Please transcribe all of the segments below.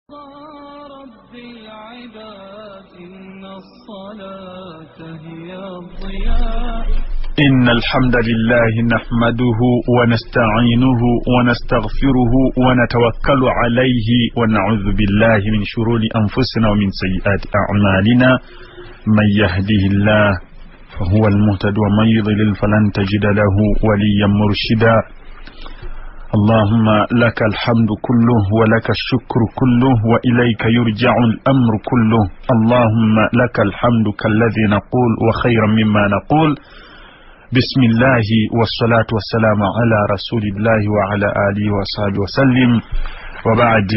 رب العباد إن الصلاة هي الضياء. إن الحمد لله نحمده ونستعينه ونستغفره ونتوكل عليه ونعوذ بالله من شرور أنفسنا ومن سيئات أعمالنا، من يهده الله فهو المهتد ومن يضلل فلن تجد له وليا مرشدا. اللهم لك الحمد كله ولك الشكر كله وإليك يرجع الأمر كله. اللهم لك الحمد كالذي نقول وخيرا مما نقول. بسم الله والصلاة والسلام على رسول الله وعلى آله وصحبه وسلم. وبعد,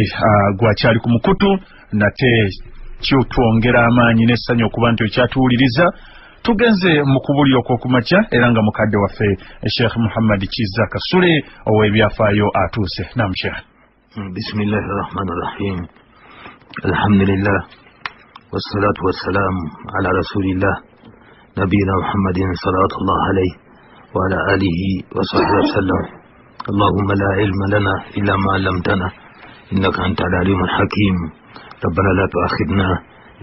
gwakyali ku mukutu nate kyotwongera amaanyi n'essanyu okuba nti okyatuwuliriza. Tugenze mu kubulya okw'okumakya era nga mukadde waffe Sheikh Muhammad Kiza Kasule ow'ebyafaayo atuuse. Nam Sheikh. Bismillahi rahmani rahim. Alhamdulillah wassalatu wassalamu ala rasulillah nabiyina Muhammadin salawatullah alayhi wa ala alihi wa sahbihi wasallam. Allahumma la ilma lana illa ma allamtana innaka anta al-alimul hakim. Rabbana la tuakhidna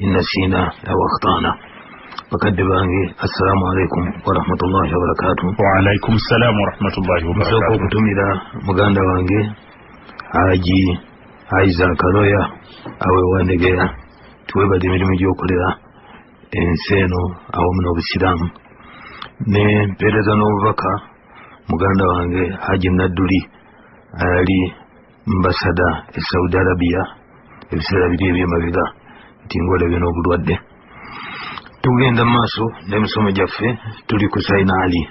in nasina aw akhtana. Bakadde bange, assalamu alaikum warahmatullahi wabarakatuh. Wa alaikum salam warahmatullahi Nsooka wabarakatuh. Okutumira muganda wange Haji Isaac Aloya awe Wandegeya, tuwebadde emirimu gy'okolera ensi eno awamu n'obusiraamu. Ne mpeereza n'obubaka muganda wange Haji Nadduli ayali ambasada e Saudi Arabia ebiseera biri ebyemabega, nti ng'olabye n'obulwadde. Tugenda mu maaso n'emisomo gyaffe, tuli ku Saina Ali.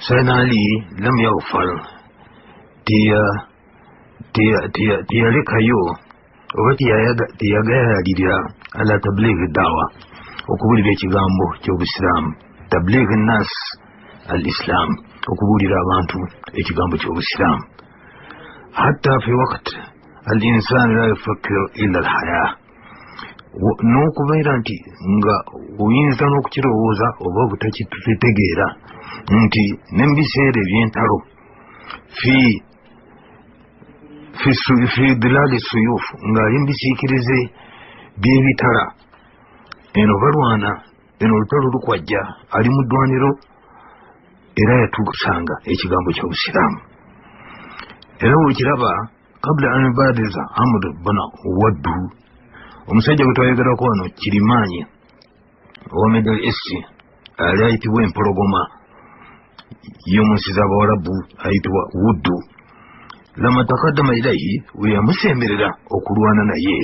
Saina Ali lam yaghfal, teyalekayo oba teyagayalirira ala tablighi dawa, okubuulira ekigambo ky'obusiraamu, tablighi nnas al islam, okubuulira abantu ekigambo ky'obusiraamu, hatta fi waqt al insan la yufakkiru illa al haya, n'okubeera nti nga oyinza n'okukirowooza oba obutakitegeera nti ne mu biseera eby'entalo fi dilali suyufu, ng'ali mu bisiikirize by'ebitala, eno balwana, eno olutalo lukwajja, ali mu ddwaniro, era yatuusanga ekigambo ky'obusiraamu. Era wekiraba kabula an yubadiza Amr buna Waddu, omusajja gwe twayogerako wano kirimaanyi owa Middle East, ali ayitibwa empologoma y'omu nsi z'Abawarabu, ayitibwa Wuddu, lama takaddama ilaihi, we yamusemberera okulwana naye,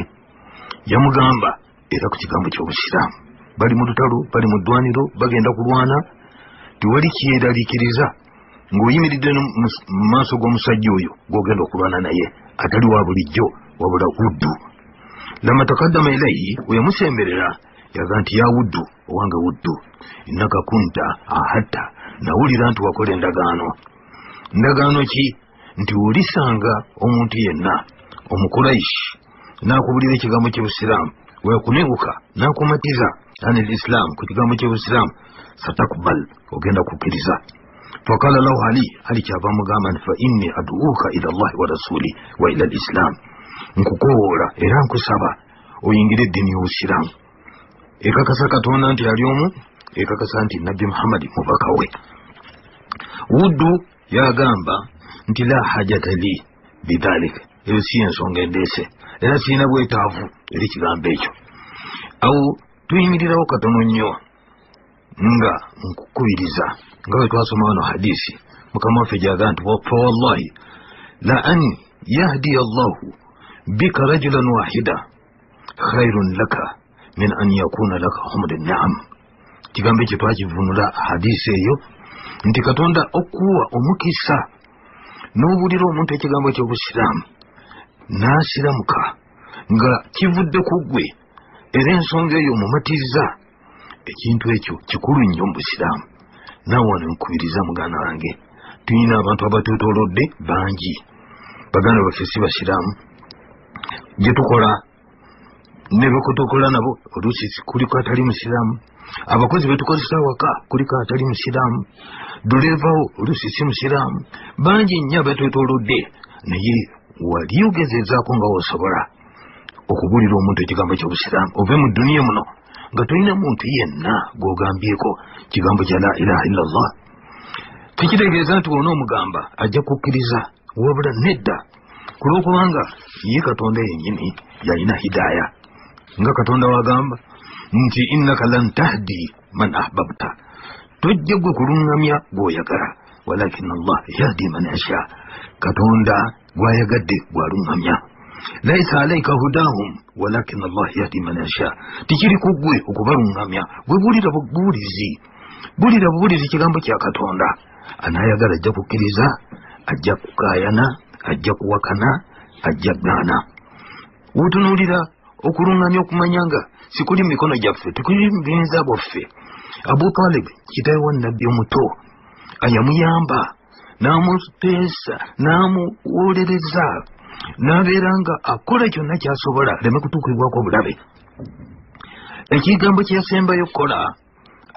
yamugamba era ku kigambo ky'obusiraamu. Bali mu lutalo, bali mu ddwaniro, bagenda kulwana, tewali kyeraliikiriza ng'oyimiridde mu maaso g'omusajja oyo gw'ogenda okulwana naye atali wa bulijjo wabula Wuddu. Lama takaddama ilaihi, we yamusemberera, yaga nti, "Ya Wuddu, owange Wuddu, innaka kunta ahatta, nawulira nti wakola endagaano." Ndagaano ki? Nti olisanga omuntu yenna Omukuraishi n'akubulira ekigambo ky'obusiraamu, wekunewuka n'akumatiza ani lislam, ku kigambo ky'obusiraamu, satakubal, ogenda kukkiriza. Fakala lahu Ali, Ali kyava mugamba nti, "Fa inni aduuka ila Llahi wa rasuli wa ila lislam, nkukowoola era nkusaba oyingire eddiini y'obusiraamu ekakasa Katonda nti ali omu, ekakasa nti Nabbi Muhammadi mubaka we." Wuddu yagamba nti, "La hajata li bidhalik, eyo si ensonga endeese, era sirina bwetaavu eri kigambo ekyo." Awo tuyimirirawo katono nnyo nga nkukubiriza nga bwe twasoma wano hadisi mukama waffe gyaga nti, "Fa wallahi la an yahdiya Allahu bika rajulan wahida khairun laka min an yakuna laka humru niam." Kigambo ekyo twakivunula hadisi eyo nti Katonda okuwa omukisa n'obuulira omuntu ekigambo ky'obusiraamu n'asiramuka nga kivudde ku ggwe, era ensonga eyo omumatiza, ekintu ekyo kikulu nnyo mu busiraamu. Naawe wano nkubiriza muganda wange, tulina abantu abatwetoolodde bangi, baganda baffe si basiraamu, gye tukola ne bekutukola nabo oluusi kuliko atali musiraamu, abakozi betukozesa awaka kuliko atali musiraamu, dulevawo oluusi si musiraamu, bangi nnyo abatwetoolodde. Naye wali ogezezaako nga wosobola Okubuulira omuntu ekigambo ky'obusiraamu ove mu duniya muno nga tolina muntu yenna gw'ogambyeko kigambo kya la ilaha illallah, tekitegeeza nti wona omugamba ajja kukkiriza, wabula nedda, ku lw'okubanga ye Katonda yennyini yalina hidaaya, nga Katonda wagamba nti innaka lan tahdi man ahbabta, tojja gwe kuluŋŋamya gw'oyagala, walakin Allah yahdi man yasha, Katonda gw'ayagadde gw'aluŋŋamya. Laisa alaika hudahum walakin Allah yahdi man yasha, tikiri ku ggwe okubaluŋŋamya, gwe buulira bubuulizi, buulira bubuulizi kigambo kya Katonda. Anaayagala ajja kukkiriza, ajja kukaayana, ajja kuwakana, ajja gaana. Wotunuulira okuluŋŋamya okumanya nga sikuli mu mikono gyaffe, tekuli mu buyinza bwaffe. Abu Talib kitaawe wa Nabbi omuto ayamuyamba n'amuteesa n'amuwolereza n'abeera nga akola kyonna ky'asobola aleme kutuukibwako obulabe. Ekigambo kye yasembayo okukola,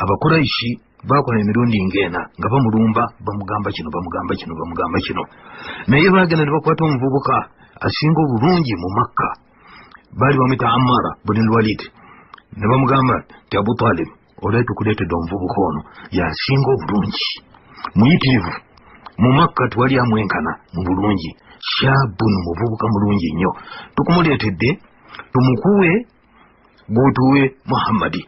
Abakuraishi bakola emirundi ng'ena nga bamulumba, bamugamba kino, bamugamba kino, bamugamba kino, naye baagenda ne bakwata omuvubuka asinga obulungi mu Makka, baali bamuyita Amara bun Walid, ne bamugamba nti Abu Talib, olwali tukuleetedde omuvubuka ono yasinga obulungi, muyitirivu mu Makka, tewali amwenkana mu bulungi, shabun, muvubuka mulungi nnyo, tukumuleetedde tumukuwe gwotuwe Muhammadi.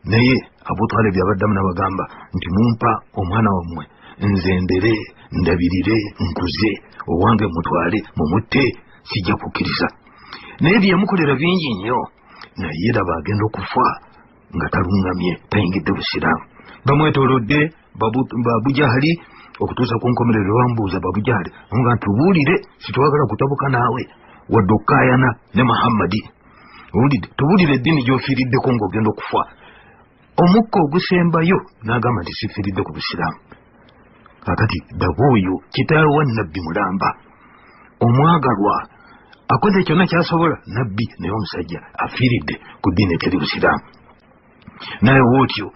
Naye Abu Talib yabaddamu nabagamba nti mumpa omwana wammwe nze ndere, ndabirire, nkuze, owange mutwale mumutte, sijja kukkiriza. Naye byeyamukolera bingi nnyo, naye laba agenda okufa nga taluŋŋamye, tayingidde busiraamu. Bamwetoolodde Babujahali okutuusa ku nkomerero. Bamubuuza Babujahali amuga nti tubuulire, sitwagala kutabuka naawe wadde okukaayana ne Muhammadi, tubuulire eddiini gy'ofiiriddeko ng'ogenda okufa. Omukka ogusembayo n'agamba nti sifiiridde ku busiraamu. Kakati daba oyo kitaawe wa Nabbi mulamba omwagalwa akoze kyonna kyasobola Nabbi, naye omusajja afiiridde ku ddiini eteri busiraamu. Naye wootyo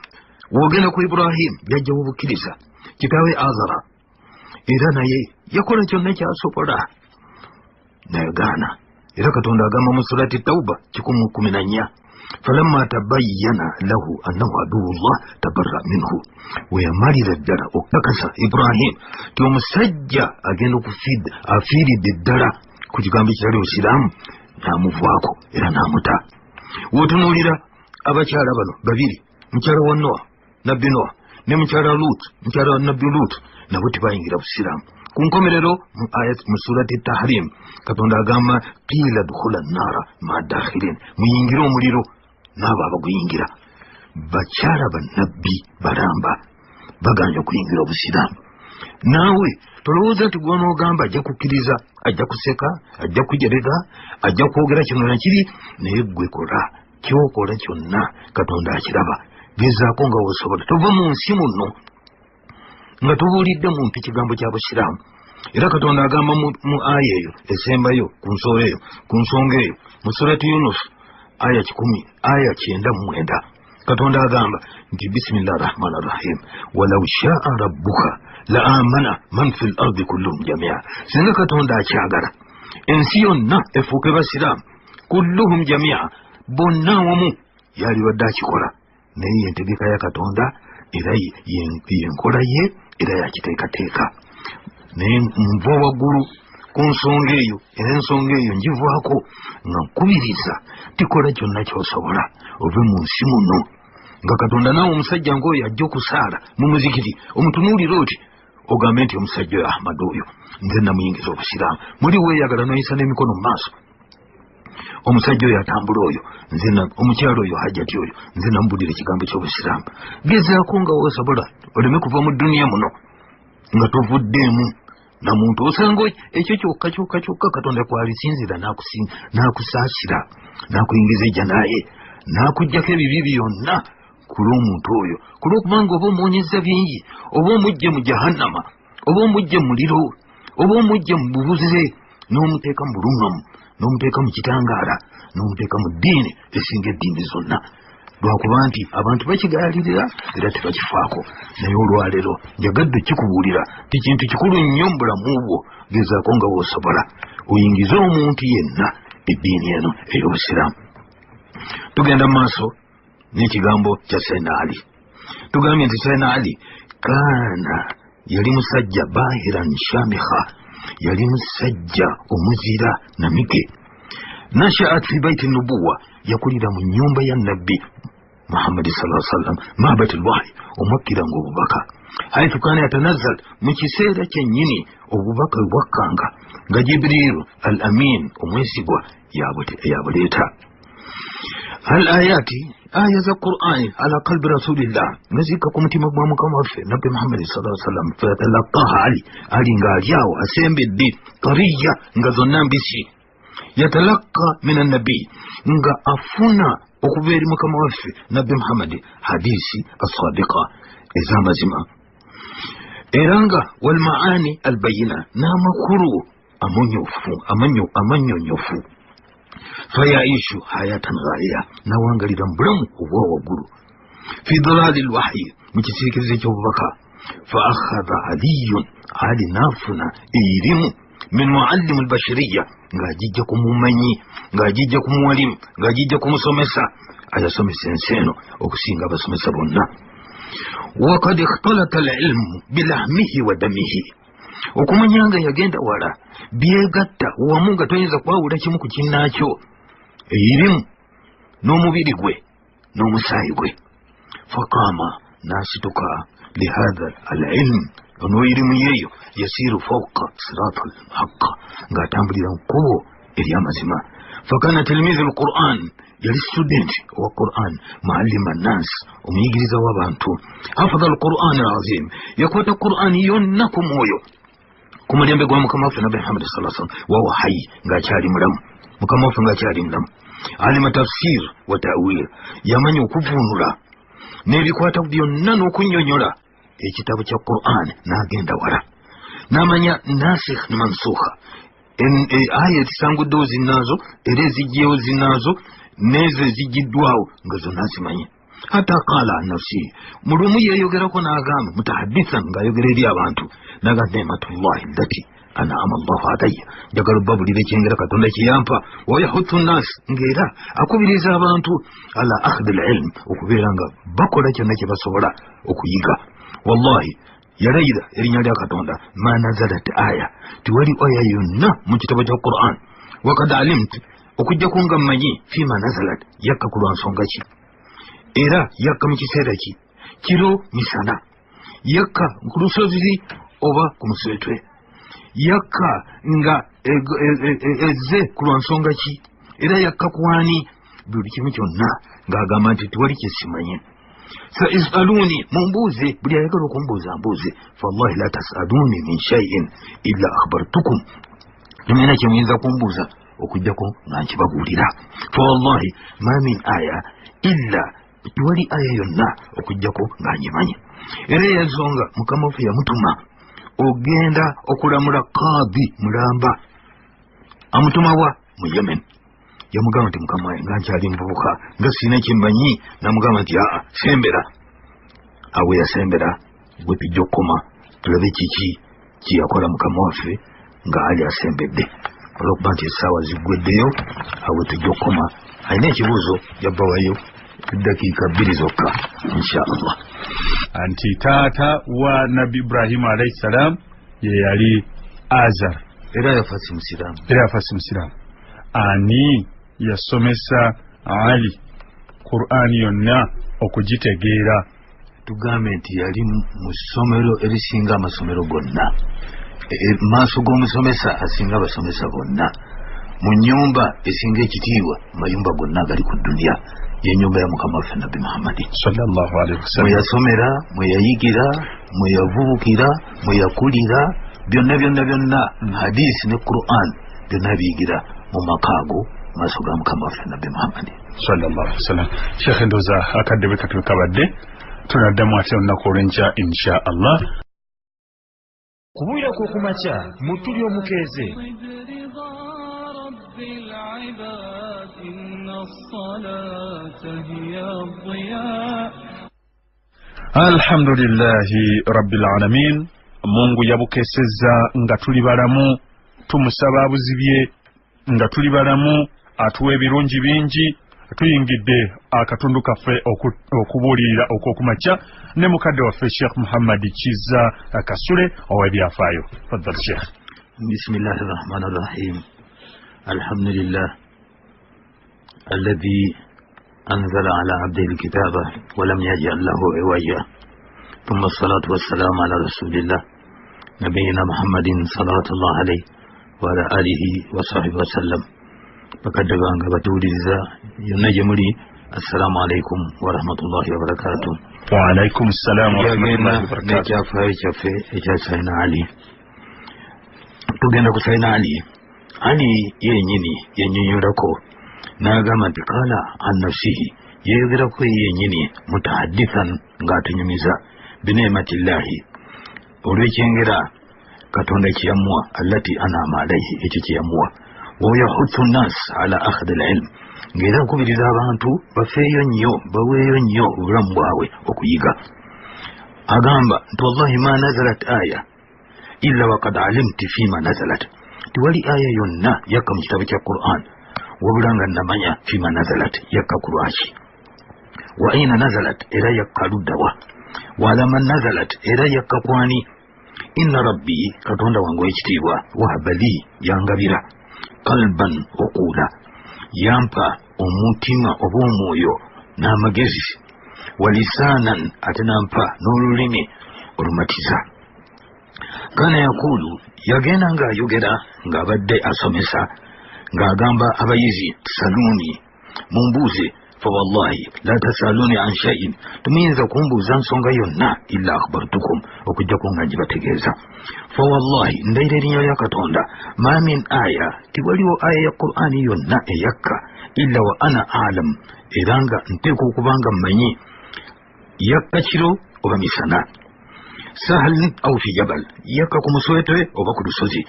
wogenda ku Ibrahimu jajjawo obukkiriza, kitaawe Azara era naye yakola kyonna kyasobola nayagaana. Era Katonda agamba mu surati Tauba 114, falamma tabayyana lahu annahu aduwullah tabarra minhu, weyamalira ddala okukakasa Ibrahim ti omusajja agenda okufidda afiiridde ddala ku kigambo ekitali busiraamu, n'amuvaako era n'amuta. Wotunuulira abakyala bano babiri, mukyala wa Noa, Nabbi Noa, ne mukyala Lut, mukyala wa Nabbi Lut, nabo tebayingira busiraamu. Ku nkomerero mu ayat mu surati Tahrim Katonda agamba qiila dukhula nnaara ma dakhirin, muyingire omuliro n'abo abaguyingira. Bakyala bannabbi balamba baganja okuyingira obusiraamu. Naawe tolowooza nti gwonoogamba ajja kukkiriza, ajja kuseka, ajja kujerega, ajja kwogera kino nakiri, naye gwe kola kyokola kyonna, Katonda akiraba. Gezaako nga wosobola, tova mu nsi muno nga tubuulidde muntu kigambo kya busiraamu. Era Katonda agamba mu aya eyo esembayo ku nsonga eyo, ku nsonga eyo mu surati Yunus aya 100 aya 99, Katonda agamba nti bisimillahi rahmani rahim, walau shaa rabbuka la amana man fi l ardi kulluhum jamia, singa Katonda akyagala ensi yonna efuuke basiraamu, kulluhum jamia, bonna awamu, yalibadde akikola. Naye yentegeka ya Katonda, era yenkola ye, era yakiteekateeka. Naye nva waggulu ku nsonga eyo, era ensonga eyo ngivaako nga nkubiriza tikola kyonna kyosobola ove mu nsi muno nga Katonda naawe omusajja ngaoyo ajja okusaala mu muzikiti omutunuulire oti ogambe nti omusajja oyo Ahmad oyo nze namuyingiza obusiraamu. Muli weeyagala noyisa n'emikono mu maaso, omusajja oyo atambula oyo nze, omukyalo oyo hajati oyo nze namubulira ekigambo ky'obusiraamu. Gezaako nga wosobola oleme kuva mu duniya muno nga tovuddeemu na muntu. Osanga ekyo kyokka kyokka kyokka Katonda kwalisinzira n'akusaasira n'akuyingiza ejja naye n'akuggyako ebibi byonna ku lw'omuntu oyo, ku lw'okubanga oba omuwonyeza bingi, oba omujje mu jahannama, oba omujje mu muliro, oba omujje mu bubuze n'omuteeka mu buluŋŋamu, n'omuteeka mu kitangaala, n'omuteeka mu ddiini esinga eddiini zonna. Lwakuba nti abantu bakigayalirira era tebakifaako, naye olwaleero njagadde kikubuulira ti kintu kikulu nnyo mu bulamu bwo. Gezaako nga bw'osobola oyingize omuntu yenna Eddiini eno ey'obusiraamu. Tugenda mu maaso n'ekigambo kya Sayyidina Ali. Tugambye nti Sayyidina Ali kaana yali musajja bahiran shamikha, yali musajja omuzira namige. Nashaat fi baiti nubuwa, yakulira mu nyumba ya Nabbi Muhammadi sallallahu alaihi wasallam, mabati lwahi, omwakkiranga obubaka. Haithu kana yatanazzal, mu kiseera kyennyini obubaka bwakkanga nga Jibriilu al Amin omwesigwa yabuleeta. Al ayati, aya za Qur'ani, ala qalbi rasulillah, nga zikka ku mutima gwa mukama waffe Nabbi Muhammadi sallallahu alaihi wasallam. Fayatalaqaha Ali, Ali ng'ali awo asembedde, tariya, nga zonna mbisi. Yatalaka min annabi, nga afuna okuva eri mukama waffe Nabbi Muhammadi hadisi asadiqa, ez'amazima, era nga walmaani albayina, n'amakulu amanyonyofu. Fayaishu hayatan ghaliya, nawangalira mu bulamu obwa waggulu. Fi dalali lwahyi, mu kisiikirize ky'obubaka. Fa akhadha Aliyun, Ali naafuna erimu min muallimu albashiriya, ng'agijja ku mumanyi, ng'agijja ku muwalimu, ng'agijja ku musomesa ayasomesa ensi eno okusinga abasomesa bonna. Wakad ikhtalata alilmu bilahmihi wa damihi, okumanya nga yagenda wala, byegatta wamu nga toyinza kwawula kimu ku kinnaakyo, erimu n'omubiri gwe n'omusaayi gwe. Faqama, n'asituka, lihadha alilmu, onoirimu yeeyo, yasiiru fauka sirata alhaqa, ng'atambulira mu kkubo ery'amazima. Fakana tilmizu alquran, yali student owa Quran, muallima nnas, omuyigiriza w'abantu. Hafadha alquran alazim, yakwata Quran yonna ku mwoyo ku mulembe gwa mukama waffe Nabbi Muhammadi saa sallam, wawa hayi, ng'akyali mulamu, mukama waffe ng'akyali mulamu. Alima tafsir wa tawil, yamanya okuvuunula n'ebikwata byonna n'okunnyonnyola ekitabo kya Quran, n'agenda wala n'amanya nasikh ne mansukha, aya ezisanguddewo zinnaazo era ezijjeewo zinnaazo n'ezo ezijjiddwawo nga zonna zimanye. Hatta qaala an nafsihi, mu lumu yeeyogerako n'agamba, mutahadithan, ng'ayogera eri abantu, n'agamba, nematullahi allati an'ama Allahu alayya, njagala obbabulira ekyengera Katonda kyeyampa. Wayahuttu nnas, ng'era akubiriza abantu, ala akhdi lilm, okubeera nga bakola kyonna kye basobola okuyiga. Wallahi, yalayira erinnya lya Katonda, ma nazalat aya, tiwali aya yonna mu kitabo kya Quran, wakad alimtu, okugjako nga mmanyi fima nazalat, yakka ku lwa nsonga ki, era yakka mu kiseera ki, kiro misana, yakka ku lusozi oba ku muswetwe, yakka nga ezze ku lwa nsonga ki, era yakka kwani, buli kimu kyonna ng'agamba nti tiwali kyesimanyi. Saisaluni, mumbuuze, buli ayagala okumbuuza mbuuze. Fallahi la tasaluni min shaiin illa akhbartukum, temulina kyemuyinza kumbuuza okugjako nga nkibabuulira. Fawallahi ma min aya illa, tiwali aya yonna okugjako nga ngimanyi. Era eyensonga mukama waffe yamutuma ogenda okulamula kaadi mulamba, amutuma wa mu Yemen. Yamugamba nti, mukama wange, nga nkyali muvubuka, nga sirina kyemmanyi. Namugamba nti, aa, sembera. Awo yasembera, gwe tujja okukoma tulabe kiki kyeyakola mukama waffe nga Ali asembedde. Olwokuba nti essaawa ziggweddeyo, awo tujja okukoma. Alina ekibuuzo jabbawayo eddakiika 2 zokka, insha Allah. Nti taata wa Nabbi Ibrahimu alaihi salam ye yali Azar, era yafa si musiraamu. Era yafa si musiraamu. Ani yasomesa Ali Qur'ani yonna okugitegeera? Tugambe nti yali mu ssomero erisinga amasomero gonna, maaso g'omusomesa asinga abasomesa bonna, mu nyumba esinga ekitiibwa mu mayumba gonna agali ku dduniya, yenyumba ya mukama waffe Nabbi Muhammadi sallallahu alaihi mwe wasallam, yasomera, mwe yayigira, mwe yavubukira, mwe yakulira, byonna byonna byonna, hadisi ne Quran byonna biyigira mu maka ago, maaso ga mukama waffe Nabbi Muhammadi sallallahu alaihi wasallam. Shekhe, ndowooza akadde bwe kati kabadde, tunaddamu ate olunaku olw'enkya insha Allah. Kubuulira kw'okumakya mu tuli omukeeze. برضا رب العباد إن الصلاة هي الضياء. Alhamdulillahi rabbil alamin. Mungu yabukeseza nga tuli balamu, tumusaba abuzibye nga tuli balamu. atuwa ebirungi bingi. Tuyingidde akatundu kaffe okubuulirira okw'okumakya ne mukadde waffe Sheikh Muhammad Kizza Kasule ow'ebyafaayo. Faddal Sheikh. Bismillahi rahmani rahim. Alhamdulillah alladhi anzala ala abdihi alkitaba walam yaj'al lahu iwaja. Thumma salatu wassalamu ala rasulillah nabiyina Muhammadin salawatullah alayhi wa ala alihi wa sahbihi wa sallam. Bakadde bange batuwuliriza yonna gye muli, assalamu alaikum warahmatullahi wabarakatuh. Wa alaikum salam warahmatullahi wabarakatuh. N'ekyafaayo kyaffe ekya Sayyidina Ali, tugenda ku Sayyidina Ali. Ali yennyini yennyonnyolako n'agamba nti qala an nafsihi, yeeyogerako ye yennyini mutahaddithan, ng'atunyumiza binematillahi, olw'ekyengera Katonda kyeyamuwa, allati anama alaihi, ekyo kyeyamuwa. Wayahuthu nnas ala akhdi alilm, ng'era akubiriza abantu bafeeyo nnyo, baweeyo nnyo obulamu bwabwe okuyiga. Agamba nti wallahi ma nazalat aya illa wakad alimti fima nazalat, tiwali aya yonna yakka mu kitabo kya Quran wabula nga namanya fima nazalat, yakka ku lwaki, wa aina nazalat, era yakka luddawa, wa ala man nazalat, era yakka kwani. Inna rabbi, Katonda wange ow'ekitiibwa, wahaba li, yangabira kalban okuula, yampa omutima oba omwoyo n'amagezi, walisaanan, ate nampa n'olulimi olumatiza. Kana yakulu, yagenda ng'ayogera ng'abadde asomesa ng'agamba abayizi, saluuni, mumbuuze, fa wallahi la tasaluni an shay'in, temuyinza kumbuuza nsonga yonna illa akhbartukum, okujjako nga ngibategeeza. Fa wallahi, ndayira erinnya lya Katonda, ma min aya, tiwaliwo aya ya Qur'ani yonna eyakka illa wa ana alam, era nga nteekwa okuba nga mmanyi yakka kiro oba misana, sahlin au fi jabal, yakka ku muswetwe oba ku lusozi.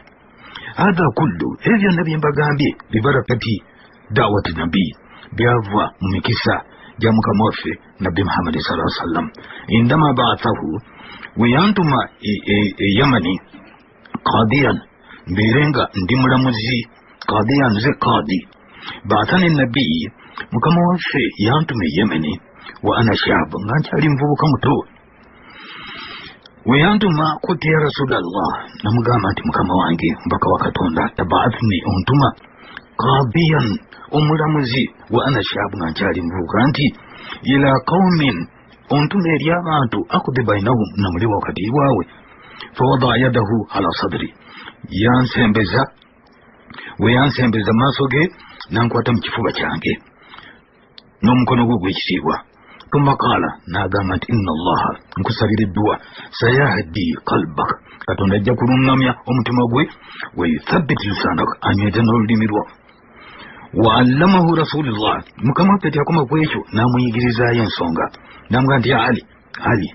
Hadha kullu, ebyo byonna bye mbagambye, bibarakati dawati nabii, byava mu mikisa gya mukama waffe Nabbi Muhammadi sallallahu alaihi wasallam. Indama ba'athahu, we yantuma e Yamani qadiyan, mbeere nga ndi mulamuzi, qadiyan nze qadi. Ba'athani nabii, mukama waffe yantuma e Yamani wa ana shab, nga nkyali muvubuka muto. We yantuma kuti ya Rasulallah, namugamba nti mukama wange mbaka wa Katonda, tabaathni, ontuma qadiyan, omulamuzi, wa ana shabu, nga nkyali muvubuka, nti ila qaumin, ontuma eri abantu, akudi bainahum, namuli wakati bwawe. Fawadaa yadahu ala sadri, yansembeza, we yansembeza maaso ge nankwata mu kifuba kyange n'omukono gwe gw'ekitiibwa. Thumma qaala, n'agamba nti inna allaha, nkusabira edduwa, sayahdi qalbak, Katonda ajja kulungamya omutima gwe, wayuthabbit lisanak, anyweze n'olulimi lwo. Wa allamahu rasulullah, mukama waffe teyakoma ku ekyo, n'amuyigirizaayo ensonga, n'amugamba nti ya Ali, Ali,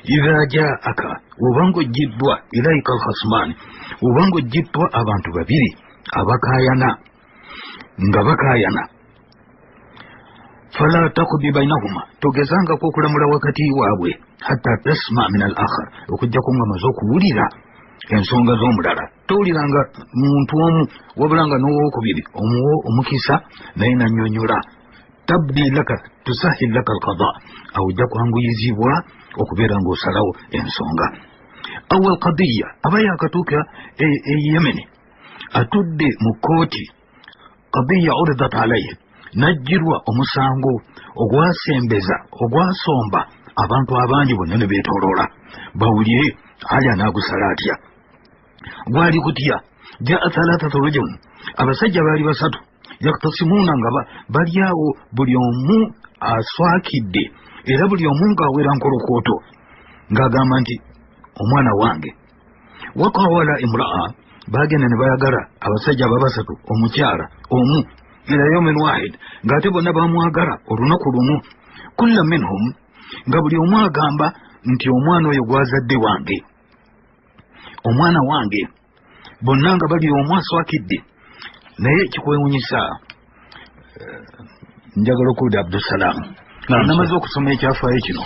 idha jaaka, obanga ojjiddwa, ilaika alkhasmaani, obanga ojjiddwa abantu babiri abakaayana, nga bakaayana, fala takudi bainahuma, togezangako okulamula wakati waabwe, hatta tasma min al akhar, okujjako nga maze okuwulira ensonga z'omulala. Towuliranga muntu omu wabula nga n'owokubiri omuwo omukisa naye nannyonnyola. Tabdi laka, tusahil laka alqada, awo ojja kwanguyizibwa okubeera ng'osalawo ensonga. Awo alqadiya, aba yakatuuka e Yemeni, atudde mu kkooti, qadiya uridat alaihi, najjirwa omusango ogwasembeza, ogwasomba abantu abangi bonna ne beetooloola bawulire Ali anaagusala atya. Gwali kutya? Jaa thalathatu rajul, abasajja baali basatu, yaktasimuuna, nga bali awo buli omu aswakidde, era buli omu ng'awera nkolokooto ng'agamba nti omwana wange. Wakawala imraa, bagenda ne bayagala abasajja aba basatu omukyala omu, ila yaumin wahid, ng'ate bonna bamwagala olunaku lumu. Kulla minhum, nga buli omu agamba nti omwana oyo gwazadde wange, omwana wange. Bonna nga bali omu aswakidde. Naye kikwewunyisa, njagala okuwulira Abdusalamu. Namaze okusoma ekyafaayo kino,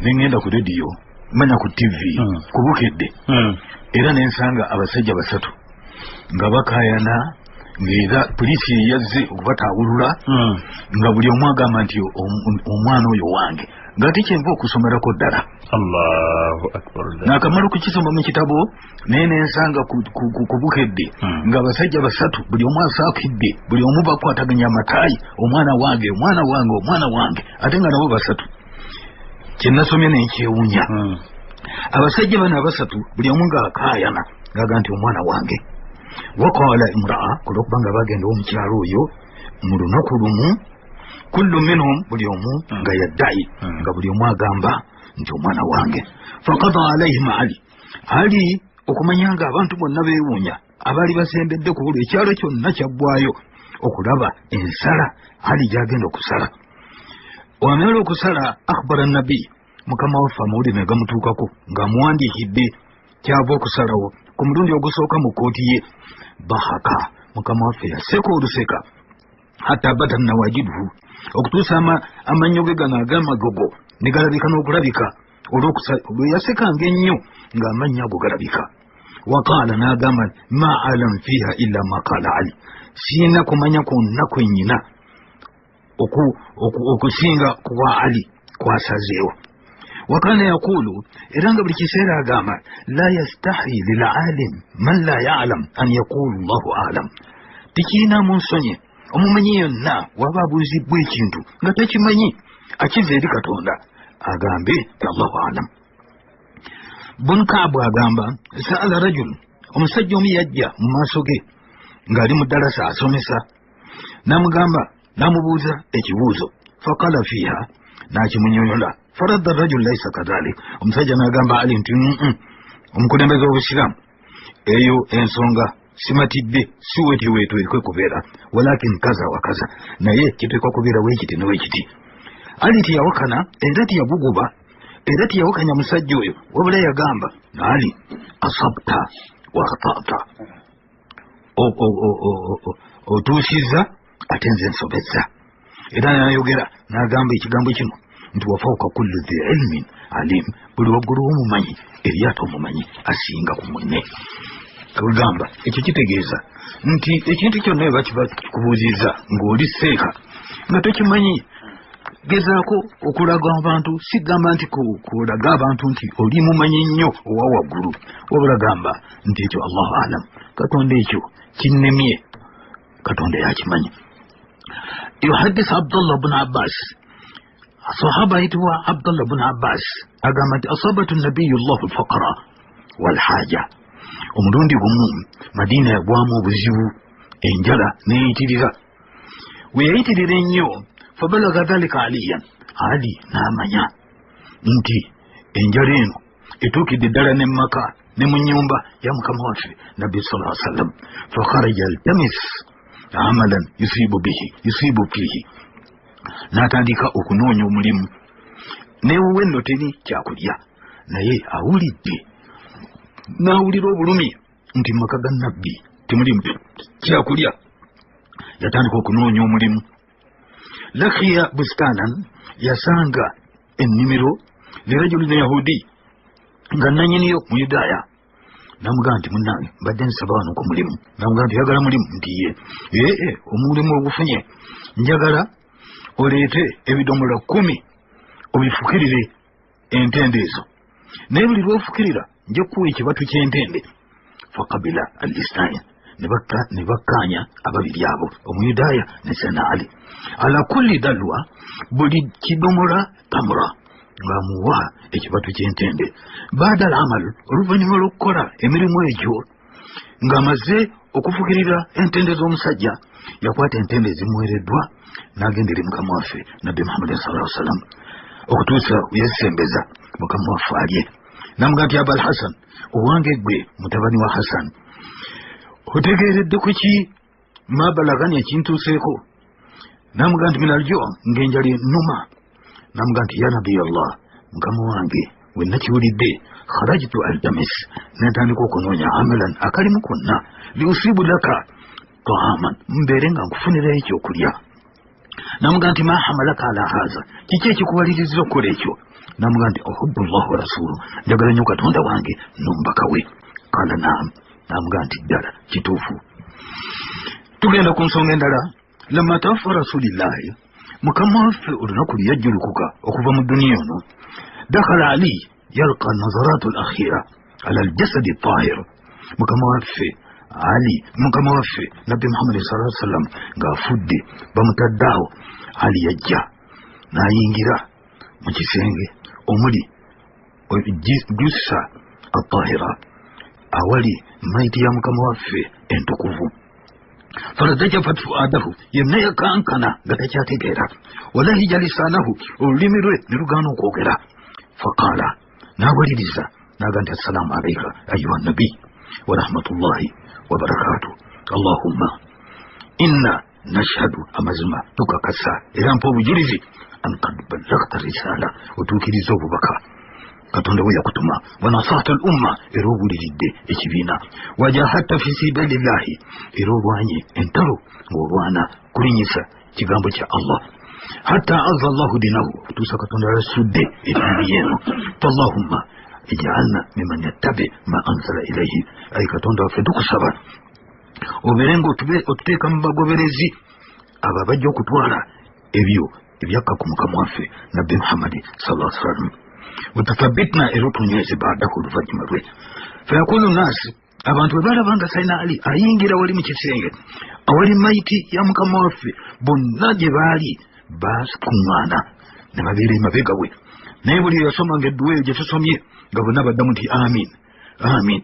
nengenda ku rediyo, manya ku TV, kubukedde, era nensanga abasajja basatu nga bakaayana Ng'era poliisi yeyazze okubataawulula, nga buli omu agamba nti omwana oyo wange, ng'ate kyenva okusomerako ddala. Allahu akbar. Naakamala okukisoma mu kitabo, naye nensanga ku Bukedde ng'abasajja basatu buli omu asaakidde, buli omu bakwataganya amataayi, omwana wange, omwana wange, omwana wange, ate nga nabo basatu. Kye nasomye nenkyewuunya. Abasajja bano abasatu buli omu ng'akaayana ng'aga nti omwana wange. Waqala imraa, kulwokubanga bagenda omukyalo oyo mu lunaku lumu, kullu minhum, buli omu nga yaddayi, nga buli omu agamba nti omwana wange. Faqada alaihim Ali, Ali okumanya nga abantu bonna beewuunya abaali basembedde ku buli ekyalo kyonna kyaggwayo okulaba ensala Ali gy'agenda okusala. Wamala okusala, akhbara nabi, mukama waffe amawulire ne gamutuukako ng'amuwandiikidde kyava okusalawo ku mulundi ogusooka mu kkooti ye. Bahaka, mukama waffe yaseka oluseka, hatta bata nawajiduhu, okutuusa amannyo ge gano ag'amagogo ne galabika n'okulabika lwe yasekanga ennyo ng'amannyo ago galabika. Waqaala, n'agamba, ma alam fiiha illa ma qaala Ali, siina kumanya kwonna kwennyina okusinga kwa Ali kwasazeewo. Wakana yaqulu, era nga buli kiseera agamba, la yastahi lilalim man la yalam an yaqulu llahu alam, tekirinamu nsonyi omumanyi yonna waba abuuzibbwa ekintu nga takimanyi akiva eri Katonda agambe ti allahu alam. Bun Kaabu agamba, saala rajul, omusajja omu yajja mu maaso ge ng'ali mu ddalasa asomesa, n'amugamba, n'amubuuza ekibuuzo, faqala fiiha, n'akimunyonyola. Faradda rajul laisa kadhalik, omusajja n'agamba Ali nti omukulembeze w'obusiraamu, eyo ensonga simatidde, si weti weetwekwe kubeera, walakin kaza wa kaza, naye kiteekwa kubeera weekiti ne weekiti. Ali teyawakana era teyaguguba era teyawakanya musajja oyo, wabula yagamba Ali, asabta wa akhtata, otuusizza ate nze nsobezza. Era nayogera n'agamba ekigambo kino nti wafauka kullu dhi ilmin alim, buli waggulu w'omumanyi eri ate omumanyi asinga ku munne. Kugamba ekyo kitegeeza nti ekintu kyonna eba kiba kikubuuzizza ng'oli seeka nga tokimanyi, gezaako okulaga abantu, sigamba nti kulaga abantu nti oli mumanyi nnyo owa waggulu, wabula gamba nti ekyo allahu alam, Katonda ekyo kinnemye, Katonda yakimanyi. Yuhaddith Abdullah bun Abbas, sahaba ayitibwa Abdullah bun Abbas agamba nti asabatu nabiyu llahu lfaqra walhaja, omulundi gumu Madiina yagwamu obuzibu, enjala neyitirira. We yayitirira ennyo, fabalaga dhalika aliyan, Ali n'amanya nti enjala eno etuukidde ddala ne mumaka ne mu nnyumba ya mukama waffe nabbi sala sallam. Fakharaja altamis amalan yusibu bihi yusibu fihi, n'atandika okunoonya omulimu, newuwe nno teri kyakulya, naye awulidde n'awulira obulumi nti mumaka ga nabbi temulimu kyakulya. Yatandika okunoonya omulimu. Lakiya bustanan, yasanga ennimiro lirajulin yahudi, nga nanyiniyo muyudaaya. Namugamba nti munnange mbadde nsaba wano ku mulimu. Namugamba nti oyagala mulimu? Nti ye. Ee, omulimu ogufunye, njagala oleete ebidomola 10 obifukirire entende ezo, naye buli lwofukirira nja kukuwa ekibatu ky'entende. Fakabila al istain, ne bakkaanya ababiri abo, omuyudaaya ne sena Ali, ala kulli dalwa, buli kidomola tamura, ng'amuwa ekibatu ky'entende. Baada al amal, oluvannyuma lw'okukola emirimu egyo ng'amaze okufukirira entende z'omusajja, yakwata entende ezimuweereddwa n'agenda eri mukama waffe nabbi Muhammadi salaa sallam, okutuusa yazisembeza mukama waffe alye. Namugamba nti abal Hasan, owange gwe mutabani wa Hasan, otegeeredde ku ki ma balagani ekintuuseeko? Namugamba nti minal jua, ng'enjala ennuma. Namugamba nti ya nabiy Allah, mukama wange, we nakiwulidde, kharajtu altamis, nentandika okunoonya amalan, akalimu konna, liusibu laka taaman, mbeere nga nkufunirayo ekyokulya. Namugamba nti ma hamalaka ala haza, kiki ekikuwaliriza okukola ekyo? Namugamba nti uhubbu llah wa rasulu, njagala nnyo Katonda wange n'omubaka we. Kala naam, namugamba nti ddala kituufu. Tugenda ku nsonga endala. Lamma tawaffa rasulillahi, mukama waffe olunaku lwe yajjulukuka okuva mu duniya ono, dakhala Ali yalqa nazaratu al akhira ala aljasadi tahir. Mukama waffe Ali, mukama waffe Nabbi Muhammadi sallallahu alaihi wasallam ng'afudde, bamutadde awo, Ali yajja n'ayingira mu kisenge omuli jussa atahira, awali maiti ya mukama waffe entukuvu. Faradajafat fuadahu, yenna yakankana nga takyategeera. Walahija lisanahu, olulimi lwe ne lugaana okwogera. Faqaala, n'awaliriza n'aga nti assalaamu alaika ayuha nabi wa rahmatullahi wa barakatuh, allahumma inna nashhadu, amazima tukakasa era mpa obujulizi, an kad ballagta risala, otuukiriza obubaka Katonda we yakutuma, wa nasahta al umma, era obuliridde ekibiina, wajahatta fi sabilillahi, era olwanye entalo ng'olwana kulinyisa kigambo kya Allah, hatta azza Allahu dinahu, okutuusa Katonda yasudde eddiini yeeno. Fallahumma ij'alna mimman yattabi ma anzala ilaihi, ayi Katonda waffe tukusaba obeere nga otuteeka mu bagoberezi abo abajja okutwala ebyo ebyakka ku mukama waffe Nabbi Muhammadi sallallahu alaihi wasallam, watathabitna, era otunyweze baadahu, oluvannyuma lwe. Fayakulu nasi, abantu bwe balaba nga Saina Ali ayingira wali mu kisenge awali maiti ya mukama waffe, bonna gye baali bakuŋŋaana ne babeera emabega we. Naye buli eyasomanga edduwa eyo gye tusomye nga bonna baddamu nti amin amin.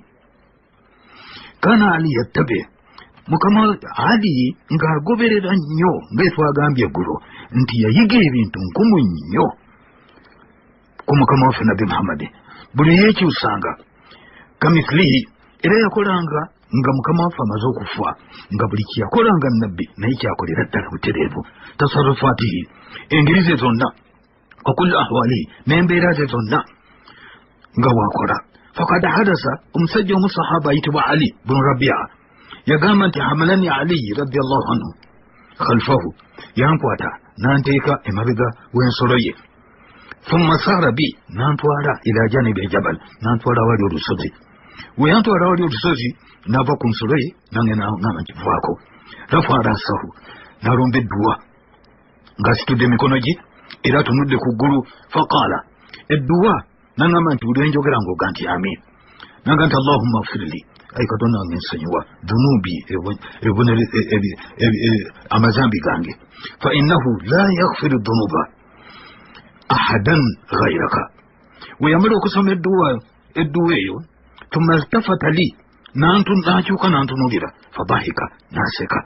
Kana Ali yattabe, mukama Ali ng'agoberera nnyo, nga twagambye eggulo nti yayiga ebintu nkumu nnyo ku mukama waffe Nabbi Muhammadi. Buli yeekyusanga kamithilihi, era yakolanga nga mukama waffe amaze okufa, nga buli kyeyakolanga Nabbi naye kyakolera ddala butereevu. Tasarufatihi, engeri ze zonna, wakulli ahwalihi, n'embeera ze zonna nga bwakola. Fakad hadasa, omusajja omusahaba ayitibwa Ali bunu Rabia yagamba nti hamalani Aliyi radiallahu anhu khalfahu, yankwata nanteeka emabega w'ensolo ye, thumma sara bi, nantwala ila janibi ejabal, nantwala awali olusozi. We yantwala awali olusozi, nava ku nsolo ye, nange nangamba nkivaako. Rafa rasahu, nalomba edduwa ng'asitudde emikono gye era atunudde ku ggulu. Faqaala, edduwa nangamba nti buli wenjogera ng'oga nti amin. Nanga nti allahumma gfirli, ayi Katonda wange nsonyiwa, dunubi, amazambi gange, fa innahu la yaghfiru dunuba ahadan ghairaka. We yamala okusoma edduwa eyo, thumma iltafata li, nakyuka nantunulira, fadahika, naseka.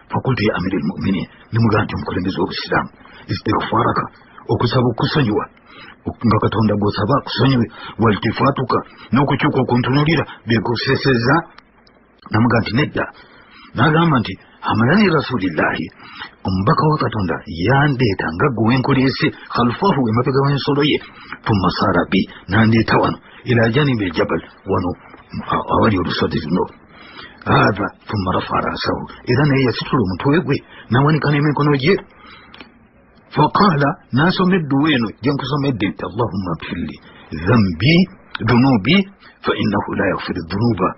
Fakultu ya amiri lmuminin, nimugamba nti omukulembeze w'obusiraamu, istighfaraka, okusaba okusonyiwa nga Katonda gwosaba akusonyiwe, waltifatuka, n'okukyuka okuntunulira byekuseseza? Namuga nti nedda. Nagamba nti hamalani rasulillahi, omubaka wa Katonda yandeeta nga gwe wenkuleese, khalfahu, emabega w'ensolo ye, thumma sara bi, nandeeta wano, ila janibi ejabal, wano awali olusozi luno, hatha thumma rafa rasahu, era naye yasitula omutwe gwe nawanika n'emikono gye. Faqala, nasoma edduwa eno gyenkusomedde nti allahumma gfirli dhambi dhunubi fa innahu la yaghfiru dhunuba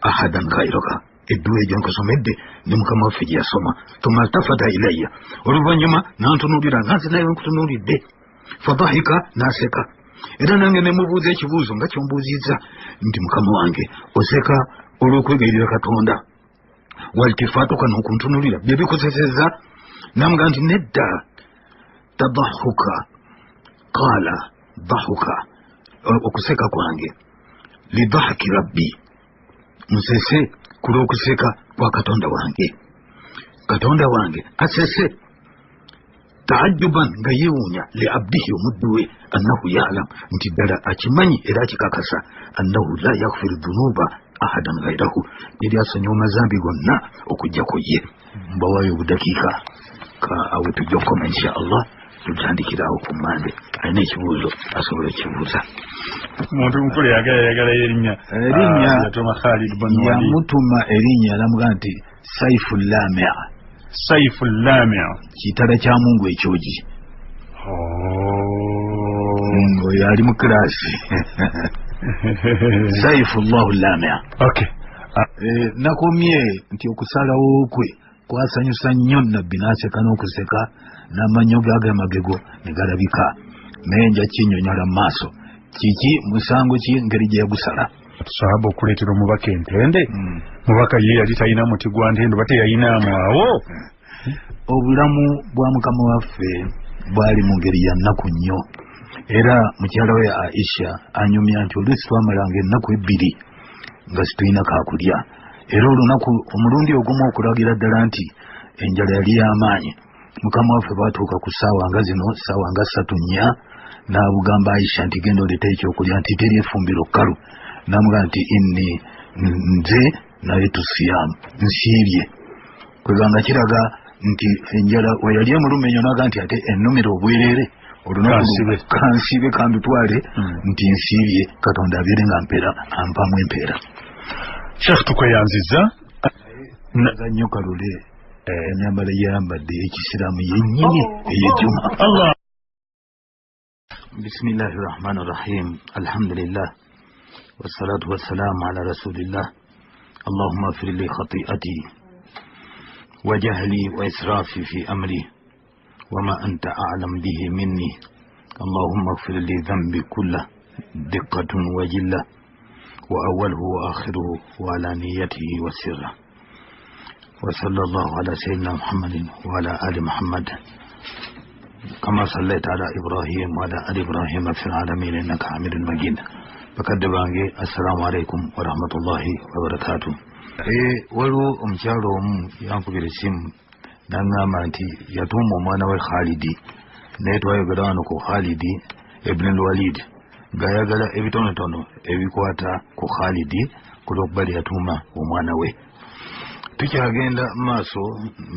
ahadan ghairaka. Edduwa egyo nkusomedde ne mukama waffe gye yasoma. Thumma iltafata ilayya, oluvannyuma nantunuulira nga nze naye nkutunuulidde. Fadahika, naseka. Era nange nemubuuza ekibuuzo nga kyombuuzizza nti mukama wange, oseka olw'okwegayirira Katonda, waltifatuka, n'okuntunulira bye bikuseseza? Namuga nti nedda, tadahuka, qaala dahuka, okuseka kwange lidahaki rabbi, nsese ku lw'okuseka kwa Katonda wange. Katonda wange asese, taajuban, nga yeewuunya, li abdihi, omuddu we, annahu yalam, nti ddala akimanyi era akikakasa, annahu la yaghfiru dhunuba ahadan ghairahu, teri asonyiwa mazambi gonna okugjako ye. Mbawaayo obudakiika ka awo tujja okukoma, insha Allah tutandikirawo ku Mande. Alina ekibuuzo asobola ekibuuza. Muntu mukulu yagala erinnya. Erinnya. Yatuma Khalid bin Walid. Yamutuma erinnya namugaa nti Saifu Lamia. Saifu Lamia. Kitala kya Mungu ekyogi. Oyo ali mu kilasi, Saifu Llahu Lamia. Okay. Nakomye nti okusalawo kwe kwasanyusa nnyo Nabbi, n'aseka n'okuseka, n'amannyo ge agamagego ne galabika. Naye nja kinnyonnyola mu maaso kiki musango ki ngeri gye yagusala. Sahaba okuleetera omubaka entende, mubaka ye yali talina muti gwa ntende oba teyayinaamu awo. Obulamu bwa mukama waffe bwali mu ngeri ya nnaku nnyo, era mukyala we Aisha anyumya nti oluusi twamalanga ennaku ebbiri nga situlina kakulya, era olunaku omulundi ogumu okulagira ddala nti enjala yali y'amaanyi. Mukama waffe bwatuuka ku ssaawa nga zino, ssaawa nga 3 4, n'abugamba Aisha nti genda oleete ekyokulya, nti teri effumbiro kkalu. N'amugamba nti inni nze naye tusiyaamu, nsiibye. Kwegamba kiraga nti enjala we yali emuluma ennyo, n'agamba nti ate ennumira obwereere, olunaku kansibe kandutwale nti nsiibye, Katonda abeere nga mpeera, ampamu empeera. Sheikh tukweyanziza nnyo Kalule, ennyambala eyambadde ekisiraamu yennyini ey'ejjuma. Allah. Bismillahi rahmani rahim, alhamdulillah wassalatu wassalamu ala rasulillah. Allahumma ighfir li khati'ati wa jahli wa israfi fi amri wa ma anta a'lam bihi minni. Allahumma ighfir li dhanbi kullah diqqatun wa jilla wa awwaluhu wa akhiruhu wa alaniyatihi wa sirra. Wa sallallahu ala sayyidina Muhammadin wa ala ali Muhammad kama sallaita ala Ibrahim wa ala ali Ibrahim fil alamin innaka Hamidun Majid. Bakadde bange, assalamu alaikum wa rahmatullahi wa barakatuh. Waliwo omukyalo omu yankubira essimu n'aŋŋamba nti yatuuma omwana we Khalidi, naye twayogera wano ku Khalidi ibn al-Walid ng'ayagala ebitonotono ebikwata ku Khalidi ku lw'okuba yatuuma omwana we. Tukyagenda maaso,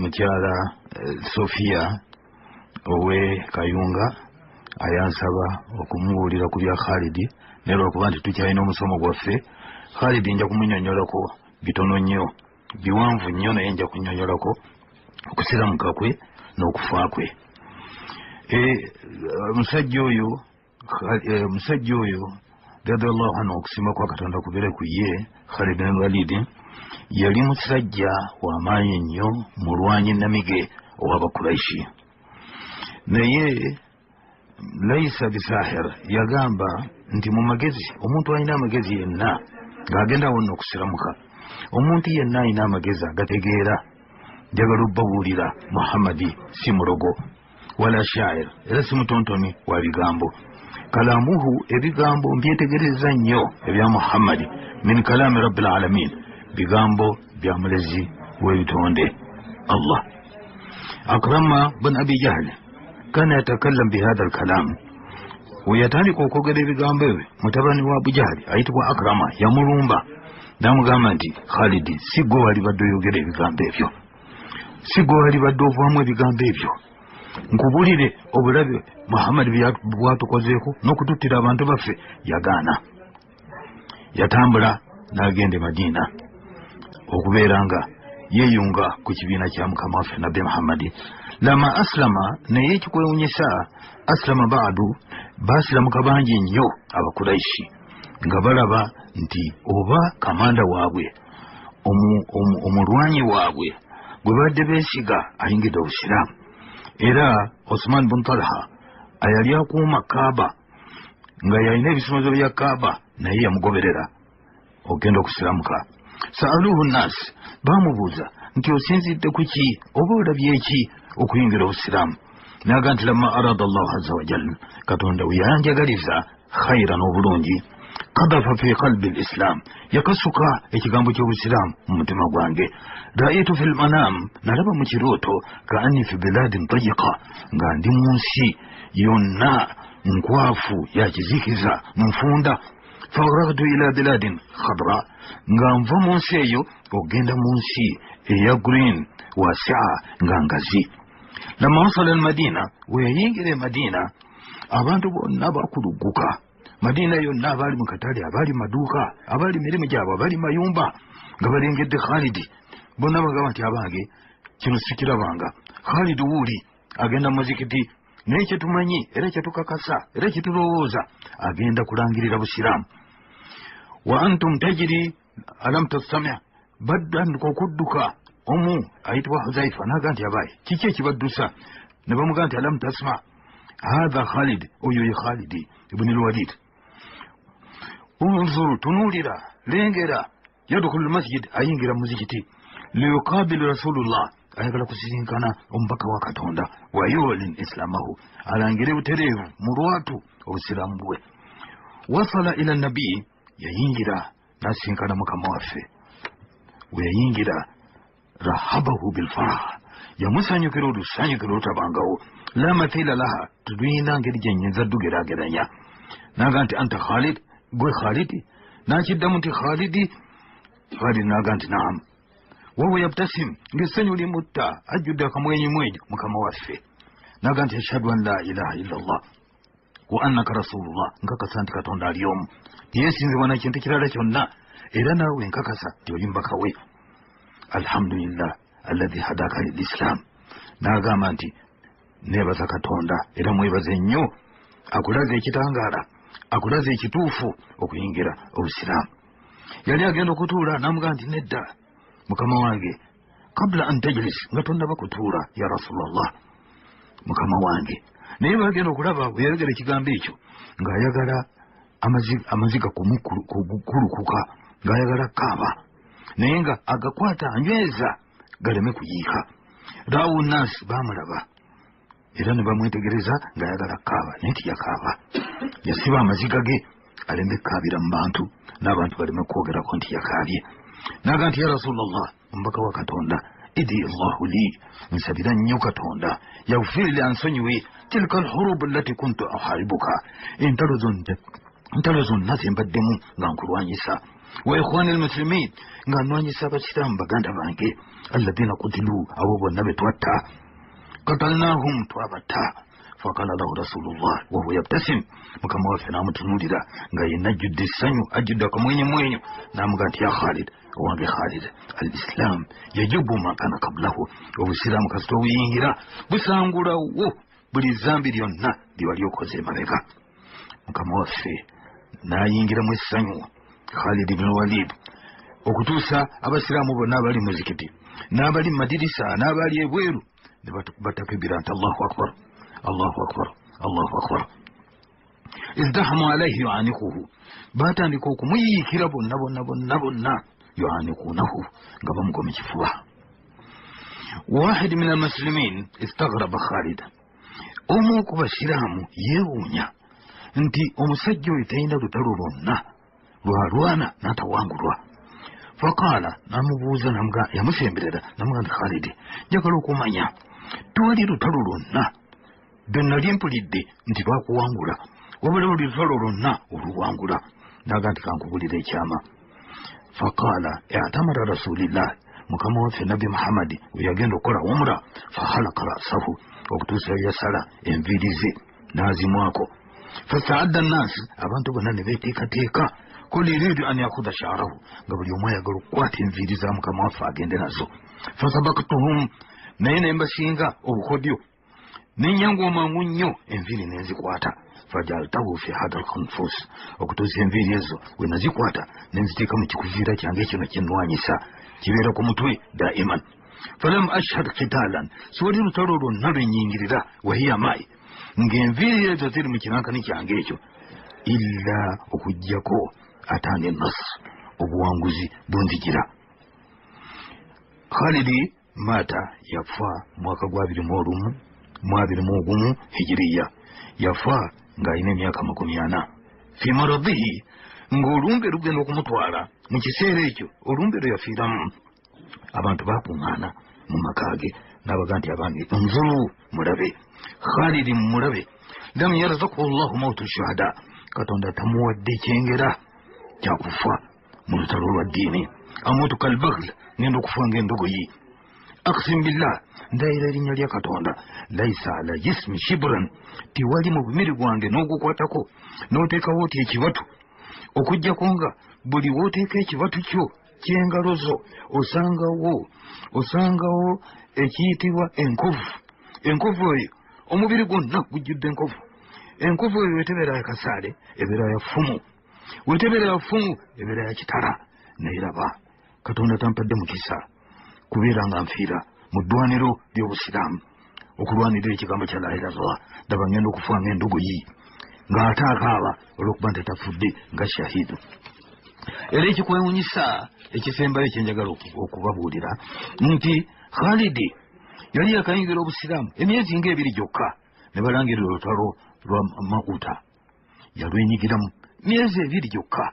mukyala Sofia owe Kayunga ayansaba okumubuulira ku bya Khalidi, naye lwakuba nti tukyalina omusomo gwaffe, Khalidi nja kumunyonnyolako bitono nnyo, biwanvu nnyo, naye nja kunnyonnyolako okusiramuka kwe n'okufa kwe. Omusajja oyo radiyallahu anhu, okusiima kwa Katonda kubeere ku ye, Khalid bin Walid yali musajja w'amaanyi nnyo, mulwanyi namige ow'Abakuraishi, naye laisa bisahir. Yagamba nti mu magezi, omuntu alina amagezi yenna ng'agenda wonna okusiramuka, omuntu yenna alina amagezi agategeera, njagala obbabuulira Muhammadi si mulogo wala shair, era si mutontoni wa bigambo. Kalamuhu, ebigambo mbyetegereza nnyo ebya Muhammadi, min kalami rabbil alamin, bigambo bya mulezi w'ebitonde Allah. Akrama bun Abi Jahl kana yatakallam bihadha alkalam, weyatandika okwogera ebigambo ebyo, mutabani wa Abu Jahali ayitibwa Akrama yamulumba n'amugamba nti Khalidi, si gwe walibadde oyogera ebigambo ebyo, si gwe walibadde ovaamu ebigambo ebyo, nkubulire obulabe Muhammadi bwatukozeeko n'okututtira abantu baffe. Yagaana, yatambula n'agenda e Madiina okubeera nga yeeyunga ku kibiina kya mukama waffe Nabbi Muhammadi. Lama aslama, naye ekikwewunyisa, aslama baadu, baasiramuka bangi nnyo Abakuraishi nga balaba nti oba kamanda waabwe, omulwanyi waabwe gwe badde beesiga ayingidde obusiraamu. Era Osman bun Talha ayali akuuma Kaaba nga yalina ebisumuluzo bya Kaaba, naye yamugoberera okugenda okusiramuka. Saaluhu nnaasi, baamubuuza nti osinzidde ku ki oba olabye ki okuyingira obusiraamu? Naga nti lamma arada Allahu azza wa jalla, Katonda we yanjagaliza khaira n'obulungi, kadafa fi qalbi lislam, yakasuka ekigambo ky'obusiraamu mu mutima gwange. Raitu fi lmanam, nalaba mu kirooto, kaanni fi biladin tayiqa, nga ndi mu nsi yonna nkwafu ya kizikiza nfunda. Faragtu ila biladin khadra, nga nva mu nsi eyo okugenda mu nsi eya green wasia, nga ngazi. Lama wasala almadina, we yayingira e Madina, abantu bonna bakulugguka. Madina yonna, abaali mu katale, abaali mu maduuka, abaali mirimu gyabwe, abaali mayumba, nga balengedde Khalidi, bonna bagamba nti abange, kino sikirabanga. Khalidi wuuli agenda mu muzikiti, naye kyetumanyi era kyetukakasa era kyetulowooza, agenda kulangirira busiraamu. Wa antum tajiri Alam tastamia, batandika okudduka. Omu ayitibwa Huzaifa naga nti abaye kiki ekibaddusa? Ne bamugaa nti alam tasma, hatha Khalid, oyo ye Khalidi ibuni lwalid. Unzuru, tunuulira, lengera, yadkhulu lmasjid, ayingira muzikiti, liyukabilu rasulullah, ayagala kusisinkana omubaka wa Katonda, wayulin islamahu, alangire butereevu mu lwatu obusiraamu bwe. Wasala ila nabii, yayingira nasinkana mukama waffe. We yayingira rahabahu bilfarah, yamusanyukira olusanyukira olutabangawo, la mathila laha, tetulina ngeri gyenyinza ddugeraageranya. Naga nti anta Khalid, gwe Khalidi? Nakiddamu nti Khalidi. Khalid naga nti naam. Wahuwa yabtasim, ng'essanyu limutta, ajjudde akamwenyumwenyu mukama waffe. Naga nti ashhadu an la ilaha illa Allah wa annaka rasulullah, nkakasa nti Katonda ali omu, teyeesinzibwa na kintu kirala kyonna, era naawe nkakasa nti oli mubaka we. Alhamdulillah alladhi hadaka lilislam, n'agamba nti neebaza Katonda era mwebaze nnyo akulaze ekitangaala, akulaze ekituufu okuyingira obusiraamu. Yali agenda okutuula n'amugamba nti nedda mukama wange, kabula an tajlis, nga tonnaba kutuula ya rasulallah mukama wange. Naye bagenda okulaba bwe yayogera ekigambo ekyo ng'ayagala amaziga kukulukuka, ng'ayagala kaaba, naye nga agakwata anyweza galeme kuyiika. Rawu nasi baamulaba era ne bamwetegereza ng'ayagala kaaba, naye tiyakaaba, yasiba amaziga ge aleme kukaabira mu bantu n'abantu baleme kwogerako nti yakaabye. Naga nti ya rasulallah, omubaka wa Katonda, idi llahu li, nsabira nnyo Katonda, yaghfir li, ansonyiwe, tilka alhurubu allati kuntu uharibuka, entalo zonna zembaddemu nga nkulwanyisa, wa ikhwani almuslimin, nga nnwanyisa abasiraamu baganda bange, alladhina kutilu, abo bonna be twatta, katalnahum, twabatta. Faqala lahu rasulullah wahuwa yabtasim, mukama waffe n'amutunuulira nga yenna ajjudde essanyu, ajjudde akamwenyumwenyu, n'amugaa nti ya Khalid, owange Khalid, al islam yajubu ma kana kablahu, obusiraamu kasita obuyingira busangulawo buli zambi lyonna lyewali okoze emabega. Mukama waffe n'ayingiramu essanyu Khalid ibn Walid, okutuusa abasiraamu bonna abali muzikiti n'abali mu madirisa n'abali ebweru ne batakibira nti Allahu akbar, Allahu akbar, Allahu akbar. Izdahamu alaihi yuanikuhu, batandika okumuyiikira bonna bonna bonna bonna, yuanikunahu, nga bamugwa mu kifuba. Wahid min almuslimin istaghraba Khalid, omu ku basiraamu yeewuunya nti omusajja oyo talina lutalo lwonna lwalwana n'atawangulwa. Faqaala, n'amubuuza, yamusemberera namuga nti Khalidi, njagala okumanya tewali lutalo lwonna lwe nali mpulidde nti bakuwangula, wabula buli lutalo lwonna oluwangula. Naga nti kankubulira ekyama. Faqaala i'tamara rasulillah, mukama waffe nabbi Muhammadi we yagenda okukola umra, fahalaka rasahu, okutuusa yasala enviiri ze n'azimwako. Fastaadda nnansi, abantu bonna ne beeteekateeka, kul yuridu an yakhudha sha'rahu, nga buli omu ayagala okukwata enviiri za mukama waffe agende nazo. Fasabaktuhum, naye ne mbasinga obukodyo, nenyanguwa mangu nnyo enviiri nenzikwata. Fajaltahu fi hada alkhanfus, okutuusa enviiri ezo we nazikwata nenziteeka mu kikuviira kyange kino kyenwanyisa, kibeera ku mutwe daiman. Falam ashhad qitalan, siwali lutalo lwonna lwenyingirira, wahiya mayi, ng'enviiri ezo ziri mu kirankani kyange ekyo, illa okuggyako ataani nas, obuwanguzi bunzigira. Khalidi maata, yafa mwaka gwa 21 mu 21 hijiriya, yafa ng'alina emyaka 40. Fi maradihi, ng'olumbe lugenda okumutwala mu kiseera ekyo olumbe lwe yafiiramu, abantu bakuŋŋaana mu maka ge n'abaga nti abange nzuru, mulabe Khalidi, mulabe, lam yarzakuhu llahu mautu shuhada, Katonda tamuwadde kyengera kyakufa mu lutalo lwa ddiini. Amutu kalbagl, ngenda okufa ng'endogoyi. Aksim billah, ndayira erinnya lya Katonda, laisa ala jismi shibran, tiwali mu bumiri gwange n'ogukwatako n'oteekawo oti ekibatu, okuggyako nga buli w'oteeka ekibatu kyo ky'engalo zo osangawo ekiyitibwa enkovu. Enkovu eyo omubiri gwonna gujjudde enkovu. Enkovu eyo wetebeera ya kasaale ebeera ya ffumu, wetebeera ya ffumu ebeera ya kitala, Naye laba Katonda tampadde mukisa kubeera nga nfiira mu ddwaniro ly'obusiraamu okulwanirira ekigambo kya la ilaha illallah, ndaba ngenda okufa ng'endogoyi, ng'ate akaaba olw'okuba nti tafudde nga shahidu. Era ekikwewunyisa ekisembayo kyenjagala okubabuulira nti Khalidi yali yakayingira obusiraamu emyezi ng'ebiri gyokka ne balangirira olutalo lwa Mauta, yalwenyigiramu myezi ebiri gyokka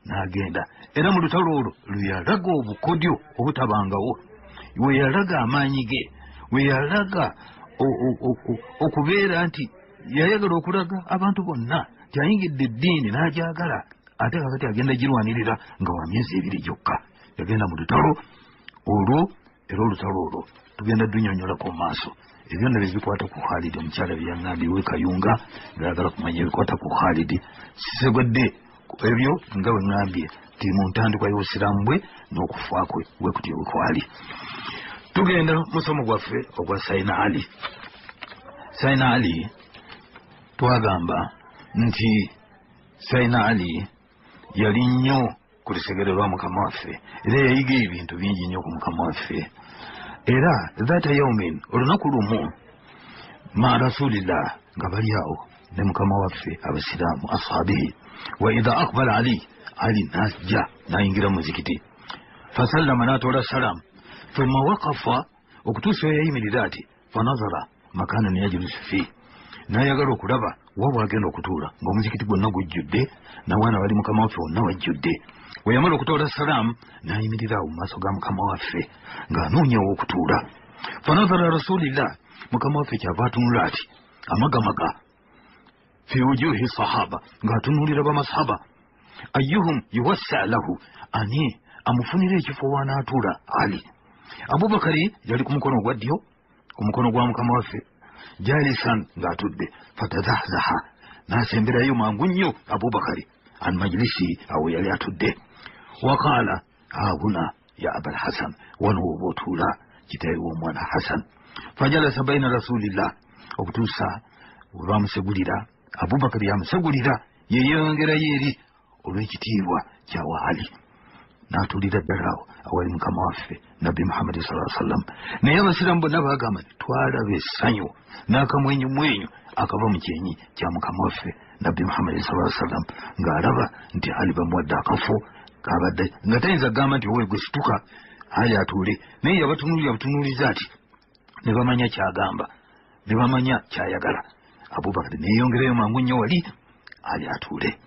n'agenda. Era mu lutalo olwo lwe yalaga obukodyo obutabangawo, we yalaga amaanyi ge, we yalaga okubeera nti yayagala okulaga abantu bonna nti ayingidde eddiini n'agyagala, ate kakati agenda girwanirira nga wa myezi ebiri gyokka. Yagenda mu lutalo olwo, era olutalo olwo tugenda dunyonyolako mu maaso. Ebyo nabyo bikwata ku Khalidi. Omukyala byeyaŋŋambye we Kayunga ngayagala kumanya ebikwata ku Khalidi, sisegedde ebyo nga bwe ŋŋambye nti mu ntandikwa y'obusiraamu bwe n'okufa kwe bwe kutyo bwe kwali. Tugenda musomo gwaffe ogwa Saina Ali. Saina Ali, twagamba nti Saina Ali yali nnyo ku lusegere lwa mukama waffe, era yayiga ebintu bingi nnyo ku mukama waffe. Era dhata yaumin, olunaku lumu, ma rasulillah, nga bali awo ne mukama waffe abasiraamu ashabihi, wa idha aqbala Ali, Ali najja nayingira muzikiti, fasallama, natoola salaamu, thumma waqafa, okutuusa yayimirira ati, fanazara makanan yajlisu fi, nayagala okulaba wa bwagenda okutuula ng'omuzikiti gwonna gujjudde, nawaana bali mukama waffe wonna wajjudde. Bwe yamala okutoola salaamu n'ayimirira awo mu maaso ga mukama waffe ng'anoonyawo okutuula. Fanazara rasulillah, mukama waffe kyava atunula ati amagamaga, fi wujuhi sahaba, ng'atunuulira bamasahaba, ayuhum yuwassa lahu, ani amufunira ekifo wanaatuula Ali. Abubakari yali ku mukono ogwa ddyo, ku mukono gwa mukama waffe, jalisan, ng'atudde. Fatazahzaha, n'asemberayo mangu nnyo Abubakari, an majlisi, awo yali atudde. Waqaala, hahuna ya Abal Hasan, wano woba otuula kitawe w'omwana Hasan. Fajalasa baina rasulillah, okutuusa we bamusegulira. Abubakari yamusegulira, yeyongerayo eri olw'ekitiibwa kyawa Ali, n'atuulira ddala awo awali mukama waffe Nabbi Muhammadi saa sallam. Naye abasiraamu bonna bagamba nti twalaba essanyu n'akamwenyumwenyu akava mu kyenyi kya mukama waffe Nabbi Muhammadi saa sallam, ng'alaba nti Ali bamuwadde akafo kabadde nga tayinza kugamba nti owe gwe situka Ali atuule. Naye yabatunuulira butunuuliza ati ne bamanya kyagamba, ne bamanya kyayagala. Abubakari neyongerayo mangu nnyo wali Ali atuule.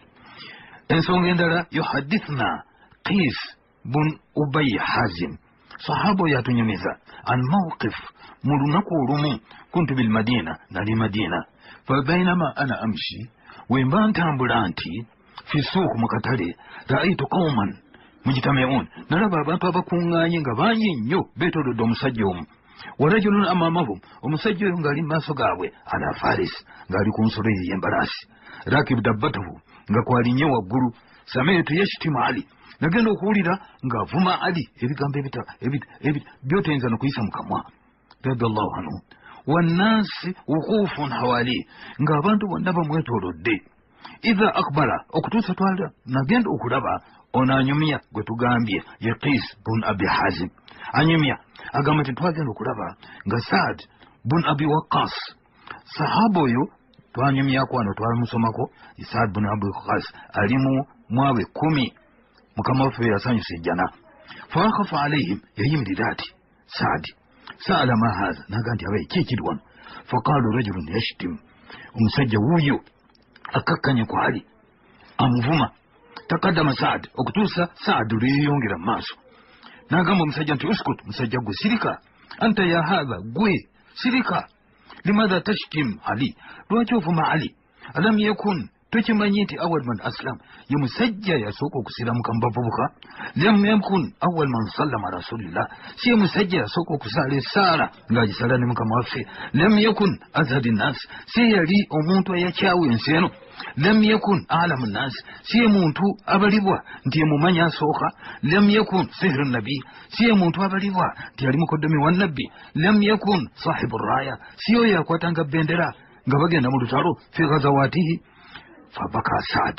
Ensonga endala, yuhadithna Qis bun Ubayi Hazim, sahaba oyo atunyumiza an mawqif, mu lunaku olumu, kuntu bilmadina, nali Madina, fabainama ana amshi, wemba ntambula nti, fi suuku, mu katale, raaitu qauman mujtamiun, nalaba abantu abakuŋŋaanye nga bangi nnyo beetolodde omusajja omu, wa rajulun amamahum, omusajja oyo ng'ali mu maaso gaabwe, ala faris, ng'ali ku nsolo ye y'embalaasi, rakib dabbatahu, nga kwalinye waggulu. Samitu yashtimu Ali, nagenda okuwulira ng'avuma Ali ebigambo byotayinza nokuyisa mu kamwa, radiallahu anhu. Wannansi wukuufun hawali, ng'abantu bonna bamwetoolodde. Idha akbala, okutuusa twala nagenda okulaba ono anyumya gwe tugambye ye Qis bun Abi Hazim anyumya, agamba nti twagenda okulaba nga Saad bun Abi Waqas, sahaba oyo twanyumyako wano, twamusomako. Saad bun Abi Waqas ali mu mwabo 10 mukama waffe yasanyusa ejjana. Fawakafa alaihim, yayimirira ati Saadi, saala ma haza, naga nti abaye ki ekiri wano? Faqaalu rajulun yashtim, omusajja wuuyo akakkanye ku Ali amuvuma. Takaddama Saad, okutuusa Saad lweyeyongera mu maaso n'agamba omusajja nti uskut, musajja gwe sirika, anta ya haatha, gwe sirika, limadha tashtim Ali, lwaki ovuma Ali? Alam yakun, tokimanyi nti awal man aslam, ye musajja yasooka okusiramuka mu bavubuka? Lam yakun awal man sallama rasulillah, si ye musajja yasooka okusaala esaala ng'agisala ne mukama waffe? Lam yakun azhadi nnas, si yali omuntu ayakyawa ensi eno? Lam yakun alamu nnas, si ye muntu abalibwa nti yemumanya asooka? Lam yakun sihru nabi, si ye muntu abalibwa nti yali mukoddomi wa nabbi? Lam yakun sahibu raya, si oyo yakwatanga bendera nga bagenda mu lutalo fi ghazawatihi? Fabaka Saad,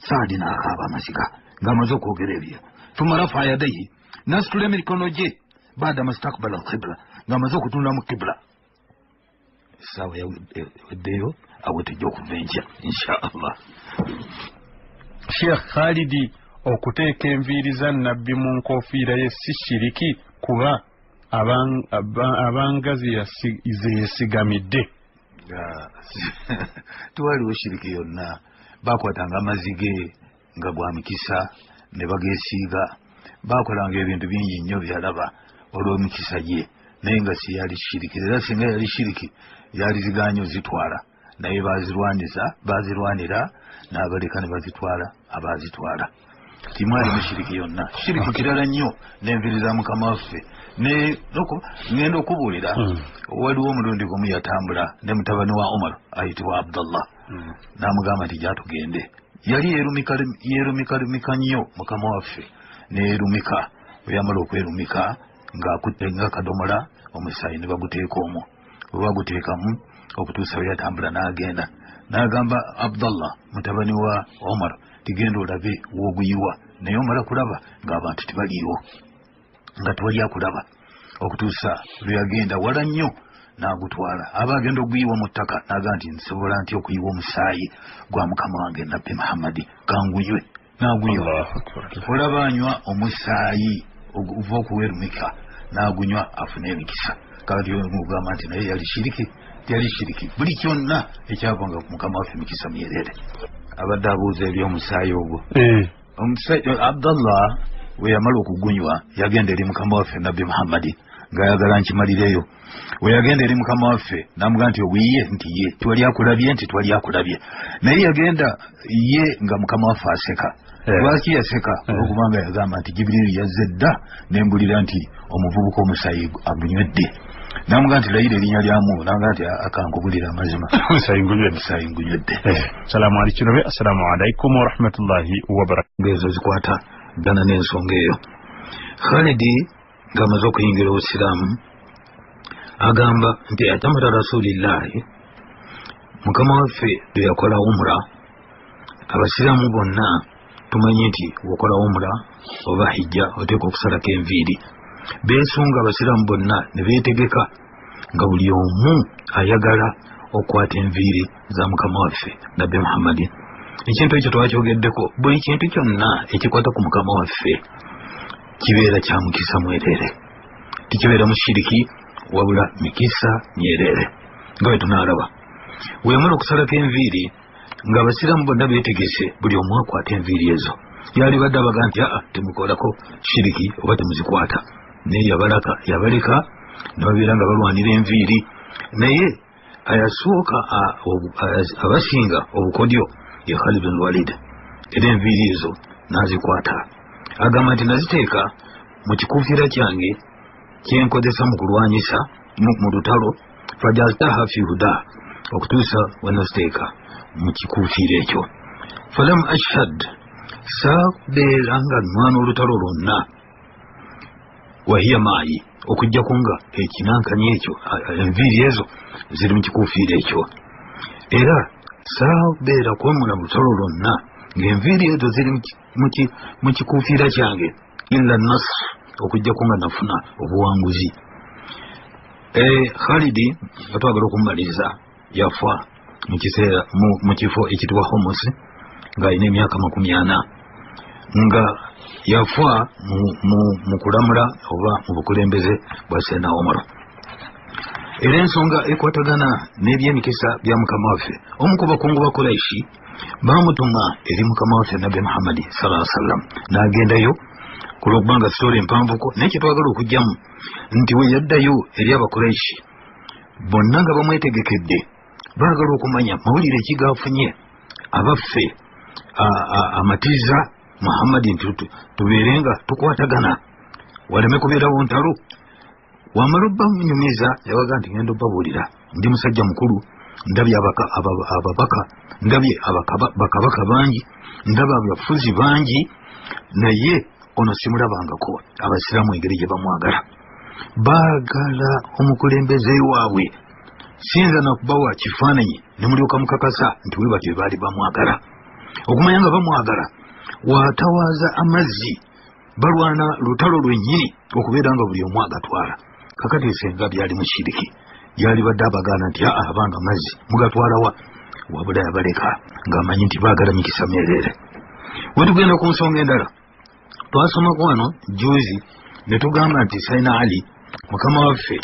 Saadi n'akaaba amaziga ng'amaze okwogera ebyo. Thumma rafa yadaihi, nasitula emikono gye baada mastakbala alqibla, ng'amaze okutunula mu kibula. Essaawa yaweddeyo, awo tejja okuva enkya insha Allah. Sheikh Khalidi, okuteeka enviiri za Nabbi mu nkofiira ye si shiriki, kuba abanga zeyesigamidde? Tewaliwo shiriki yonna. Bakwatanga amazzi ge nga gwa mikisa ne bagesiiga, bakolanga ebintu bingi nnyo byalaba olw'emikisa gye, naye nga si yali shiriki. Era singa yali shiriki yaliziganye ozitwala, naye bazirwanira n'abaleka ne bazitwala abazitwala. Timwalimu shiriki yonna. Shiriki kirala nnyo n'enviiri za mukama waffe. Ngenda okubuulira, waliwo omulundi gumu yatambula ne mutabani wa Umar ayitibwa Abdallah, n'amugamba nti gyatugende. Yali yeerumikalumika nnyo mukama waffe, neerumika. Bwe yamala okwerumika ng'akutte nga kadomola omusaayi ne baguteeka omwo, bwe baguteekamu okutuusa bwe yatambula n'agenda. N'agamba Abdallah mutabani wa Umar tigenda olabe w'oguyiwa, naye omala kulaba ng'abantu tebaliiwo, nga tewali akulaba, okutuusa lwe yagenda wala nnyo n'agutwala. Aba agenda okuguyiwa mu ttaka n'agamba nti nsobola nti okuyiwa omusaayi gwa mukama wange Nabbi Muhammadi, kangunywe. N'agunywa. Olaba anywa omusaayi oguva okuwerumika n'agunywa afune emikisa. Kakati omugamba nti naye yali shiriki, yali shiriki. Buli kyonna ekyavanga ku mukama waffe mikisa myerere. Abadde abuuza eby'omusaayi ogwo. Abdallah we yamala okugunywa yagenda eri mukama waffe Nabbi Muhammadi ng'ayagala nkimalireyo. We yagenda eri mukama waffe n'amugamba nti oguyiye? Nti ye. Twali akulabye? Nti twali akulabye. Naye yagenda ye nga mukama waffe aseka. Lwaki yaseka? Olwokubanga yagamba nti Jibriilu yazze dda nembulira nti omuvubuka omusaayi agunywedde. N'amugamba nti layira erinnya lyamu, n'amugamba nti akankubulira amazima, omusaayi ngunywedde. Salaamu alaykum, assalamu alaikum warahmatullahi wabarakatuh. Ezo zikwata ddala n'ensonga eyo. Khalidi ng'amaze okuyingira obusiraamu agamba nti atamara rasulillahi, mukama waffe lwe yakola umra. Abasiraamu bonna tumanyi nti wokola umra oba hijja oteeka okusalako enviiri. Beesunga abasiraamu bonna ne beetegeka nga buli omu ayagala okukwata enviiri za mukama waffe Nabbi Muhammadi. Ekintu ekyo twakyogeddeko, buli kintu kyonna ekikwata ku mukama waffe kibeera kya mukisa mwerere, tikibeera mu shiriki wabula mikisa myerere nga bwe tunaalaba. We yamala okusalako enviiri ng'abasiraamu bonna beetegese buli omu akwata enviiri ezo. Yali badde abaga nti aa temukolako shiriki oba temuzikwata, naye yabaleka ne babeera nga balwanira enviiri. Naye ayasooka abasinga obukodyo ye Khalid bin Walid, era enviiri ezo n'azikwata. Agamba nti naziteeka mu kikufiira kyange kyenkozesa mu kulwanyisa mu lutalo, fajaltaha fi huda, okutuusa we naziteeka mu kikufiira ekyo. Falam ashhad, saabeera nga nwana olutalo lwonna, wahiya maayi, okujjako nga ekinankanyi ekyo, enviiri ezo ziri mu kikufiira ekyo. Era saabeera kwemula mu lutalo lwonna ng'enviiri ezo ziri mu kikufiira kyange, illa nasr, okujjako nga nafuna obuwanguzi. Khalidi nga twagala okumumaliriza yafa mu kiseera mu kifo ekitibwa Homus ng'alina emyaka 40, nga yafa mu kulamula oba mu bukulembeze bwa Sayyidina Umar. Era ensonga ekwatagana n'ebyemikisa bya mukama waffe, omu ku bakungu ba Kuraishi baamutuma eri mukama waffe Nabbi Muhammadi sallallahu alaihi wasallam, n'agendayo ku lw'okubanga sitoola empanvuko. Naye kye twagala okugyamu nti we yaddayo eri Abakuraishi bonna nga bamwetegekedde, baagala okumanya mawulire ki gaafunye abaffe amatiza Muhammadi nti tubeere nga tukwatagana waleme kubeerawo ntalo. Wamala obanyumiza yabaga nti ngenda obbabuulira, ndi musajja mukulu, ndabye ababaka, ndabye bakabaka bangi, ndaba abafuzi bangi, naye ono simulabangako abasiraamu engeri gye bamwagala. Baagala omukulembeze waabwe, siyinza nakubawa kifaananyi ne mulyoka mukakasa nti we batyo baali bamwagala. Okumanya nga bamwagala, watawaaza amazzi Balwana lutalo lwennyini okubeera nga buli omu agatwala. Kakati senga byali mushiriki, byali badde abagaana nti aa abanga mazzi mugatwalawa, wabula yabaleka ng'amanyi nti baagala mikisa myereere. Wetugenda ku nsonga endala, twasomako wano juzi ne tugamba nti Sayyidina Ali mukama waffe